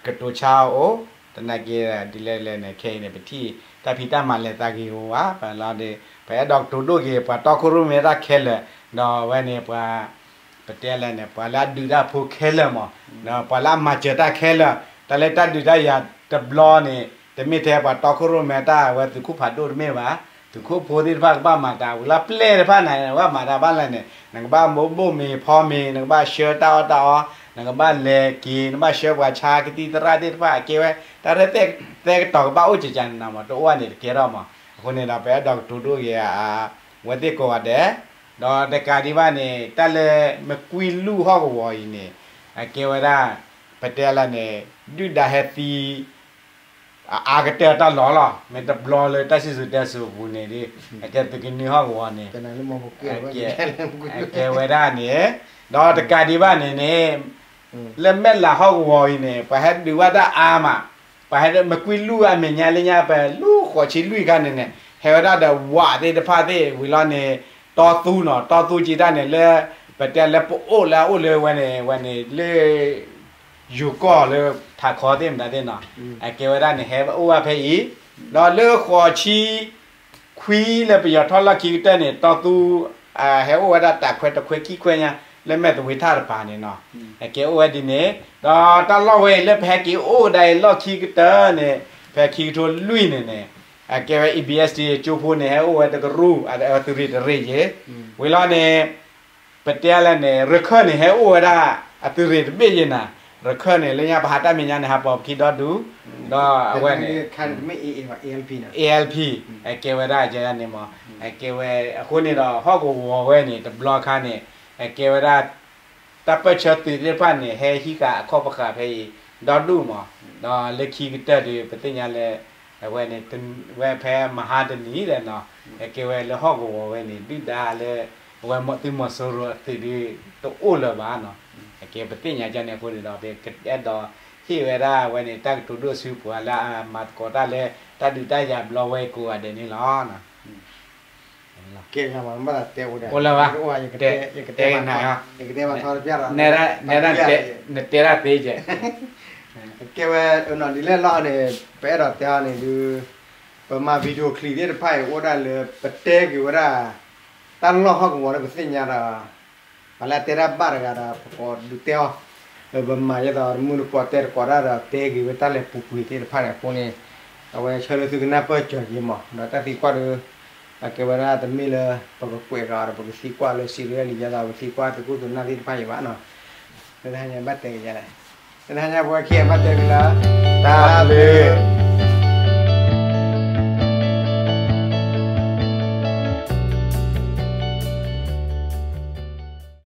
ကတိၤဆါအီၤအိၣ် သနာ်က့ ဒ်လဲၣ်လဲၣ်န့ၣ် ခဲအံၤန့ၣ် ပထံၣ်တၢ်ဖံးတၢ်မၤလဲၤသးဂ့ၤဂ့ၤဝဲ ပလီၤဒီး ပအဲၣ်ဒိးကတိၤဒိၣ်က့ၤ ပှၤတီခိၣ်ရိၣ်မဲတၢ်ခဲလၢာ် ဒီးအဝဲန့ၣ်ပှၤ ပတဲလဲၣ်န့ၣ် ပှၤလၢအဒုးတၢ်ဖိခဲလၢာ်မး ဒီးပှၤလၢအမၤစၢၤတၢ်ခဲလၢာ် တၢ်လၢတၢ်ဒုးတၢ်ယၤတဘျီန့ၣ် တမ့ၢ်ထဲပှၤတီခိၣ်ရိၣ်မဲတၢ်ဝဲသုးခိၣ်ဖးဒိၣ်တမ့ၢ်ဘၣ် သုးခိၣ်ဖိသ့ၣ်တဖၣ်ကဘၣ်မၤတၢ် ဝံၤလီၤပျဲၢ်တဖၣ်န့ၣ် နကဘၣ်မၤတၢ်ဘၣ်လဲၣ်န့ၣ် နကဘၣ်ဘိၣ်မ့ၤဖီမ့ၤ နကဘၣ်ဆှၢတၢ်အီၣ်တၢ်အီ နကဘၣ်လဲၤက့ၤ နဘၣ်ဆှၢပှၤဆါကသံၣ်သရၣ်သ့ၣ်တဖၣ်အကဲဝဲ တၢ်ရဲၣ်သဲကတီၤကဘၣ်အိၣ်ကကန့ၣ်မး တအိၣ်ဘၣ်န့ၣ်တကဲထီၣ်မး အဃိန့ၣ်ဒီး ပအဲၣ်ဒိးကတိၤဒိၣ်က့ၤ အဝဲသ့ၣ်ကိးဂၤဒဲး ဒီးတကးဒံးဘၣ်န့ၣ် တၢ်လၢမကွံလူၢ်ဟီၣ်ကဝီၤအံၤန့ၣ် အကဲဝဲဒၣ် ပတဲလၢန့ၣ် ဒုၣ်ဒါဟဲသံ အအါကတၢၢ်တၢ်လီၢ်လီၤ မ့ၢ်တဘျီလၢတၢ်စံၣ်စိၤတဲစိၤအပူၤန့ၣ်ဒီး အကဲသုးက့နွံဟီၣ်ကဝီၤန့ၣ် အကဲဝဲဒၣ်န့ၣ် ဒီးတကးဒံးဘၣ်န့ၣ်န့ၣ် လၢမဲၢ်လးဟီၣ်ကဝီၤအံၤန့ၣ် ပှၤဟဲဒုးဘၣ်တၢ်အါမး ပှၤဟဲမကွံလူၢ်အမဲာ်ညါလၢညါ ပလူၢ်ဃိးဆံလွံၢ်ခါန့ၣ်န့ၣ် ဟဲဝဲဒၣ်ဒီးဝးသ့ၣ်တဖၣ်သ့ၣ်ဝံၤလီၤန့ၣ် တီသူနီၤ တီသူက့တၢ်န့ၣ်လၢ ပတဲလၢပအိၣ်လၢအအိၣ်လၢဝဲန့ၣ် ဝဲန့ၣ်လၢ ယိၤကီၢ်လၢထးခီသ့ၣ်မတၤသ့ၣ်နီၤ အကဲဝဲဒၣ်န့ၣ် ဟဲအိၣ်ဝဲဖဲအံၤ ဒီးလၢဃိးဆံခွံလၢပယီၤထီၣ်လီၢ်ခံကတၢၢ်န့ၣ် တီသူ ဟဲအိၣ်ဝဲဒၣ်တၢ်ခွဲးတခွဲးခံခွဲးညါ လၢမဲာ်သဝ့ၤထၣ်တပၤန့ၣ်နီၤ အကဲအိၣ်ဝဲဒ်န့ၣ် ဒီးတၢ်လီၢ်ဝဲအံၤလၢပဟဲက့ၤအိၣ်ကဒါအံၤလီၢ်ခံကတၢၢ်န့ၣ် ဖဲခံကထိလွံၢ်န့ၣ်န့ၣ် အကဲဝဲ A B S D ကၠိဖိန့ၣ် ဟဲအိၣ်ဝဲတကရူၢ် အသုးရ့ၣ်တရ့ၣ်ယ့ၣ် ဝံၤလီၤန့ၣ် ပတဲလဲၣ်န့ၣ် ရခၢၣ်န့ၣ် ဟဲအိၣ်ဝဲဒၣ် အသုးရ့ၣ်တဘ့ၣ်ယ့ၣ်နၤ ရခၢၣ်န့ၣ် လၢညါပဟးတၢ်မဲာ်ညါန့ၣ် ဟးပိာ်ပခံဒီဒူၣ် ဒီးအဝဲန့ၣ် A L P အကဲဝဲဒၣ်ယဲန့ၣ်မး အကဲဝဲ အဃိန့ၣ်ဒီး ဟီၣ်ကဝီၤဝဲန့ၣ် တဘျီခါန့ၣ် အကဲဝဲဒၣ် တၢ်ပၢၢ်ဆၢသုးသ့ၣ်တဖၣ်န့ၣ် ဟဲဟံးဃာ်အခီၣ်ပဃာ်ဖဲအံၤ ဒီဒူၣ်မး ဒီးလၢခံကတၢၢ်ဒီး ပသ့ၣ်ညါလၢ အဝဲန့ၣ် ဝဲဖဲမဟါတနံၤဒီးနီၤ အကဲဝဲလၢဟီၣ်ကဝီၤဝဲန့ၣ် ဒုၣ်ဒါလၢ အဝဲသုးမီၤစိရိၤအသုးဒီး တအိၣ်လၢၤဘၣ်နီၤ အကဲပသ့ၣ်ညါကန့ၣ်အဃိန့ၣ်ဒီး ပအဲၣ်ဒိးဟ့ၣ်ဝဲဒၣ်ဝဲန့ၣ် တၢ်ကတိၤဒိၣ်ဆူပှၤလၢအမၤသကိးတၢ်လၢ တၢ်ဒုးတၢ်ယၤဘျီဝဲကိးဂၤဒဲးန့ၣ်လီၤ. ကဲ အိၣ်လၢၤဘၣ် ယကတဲ ယကတဲဘၣ်ထီ ယကတဲဘၣ်ထီတပျၢ်ဒီး နတဲဒၣ်သ့ကဲ ကဲဝဲ ဒ်လဲၣ်လီၤန့ၣ် ပအဲၣ်ဒိးတဲအီၤန့ၣ်ဒုး ပမၤ video clip သ့ၣ်တဖၣ်အံၤ အိၣ်ဒၣ်လၢ ပတဲက့ၤဝဲဒၣ် တၢ်လီၢ်ဟီၣ်ကဝီၤလၢပသ့ၣ်ညါဒီး ပှၤလၢအတဲတၢ်ဘၣ်တဂၤဒီး ပကိးဒုးတဲအီၤ ပမၤယဲသိး တမုၢ်တကိးတဲတကိးတၢ်ဒီး တဲက့ၤဝဲတၢ်လဲၤပူၤကွံာ်သ့ၣ်တဖၣ်န့ၣ်အဃိန့ၣ် အဝဲဆၢလၢသုကနၢ်ပၢၢ်စၢၤက့ၤမး ဒီးတၢ်သံကွၢ်ဒီး အကဲဝဲဒၣ်တမ့ၢ်လၢ ပကကွဲးဂၤဒီး ပကသံကွၢ်လၢ serious လံ ယဲသိးပသံကွၢ်သုးခိၣ်သုးနၢ်သ့ၣ်တဖၣ်အံၤဘၣ်နီၤ တဟါညါဘၣ်တဲက့ၤလဲၣ် တဟါညါပဝဲခံဂၤဘၣ်တဲက့ၤလၢ တၢ်ဘျုး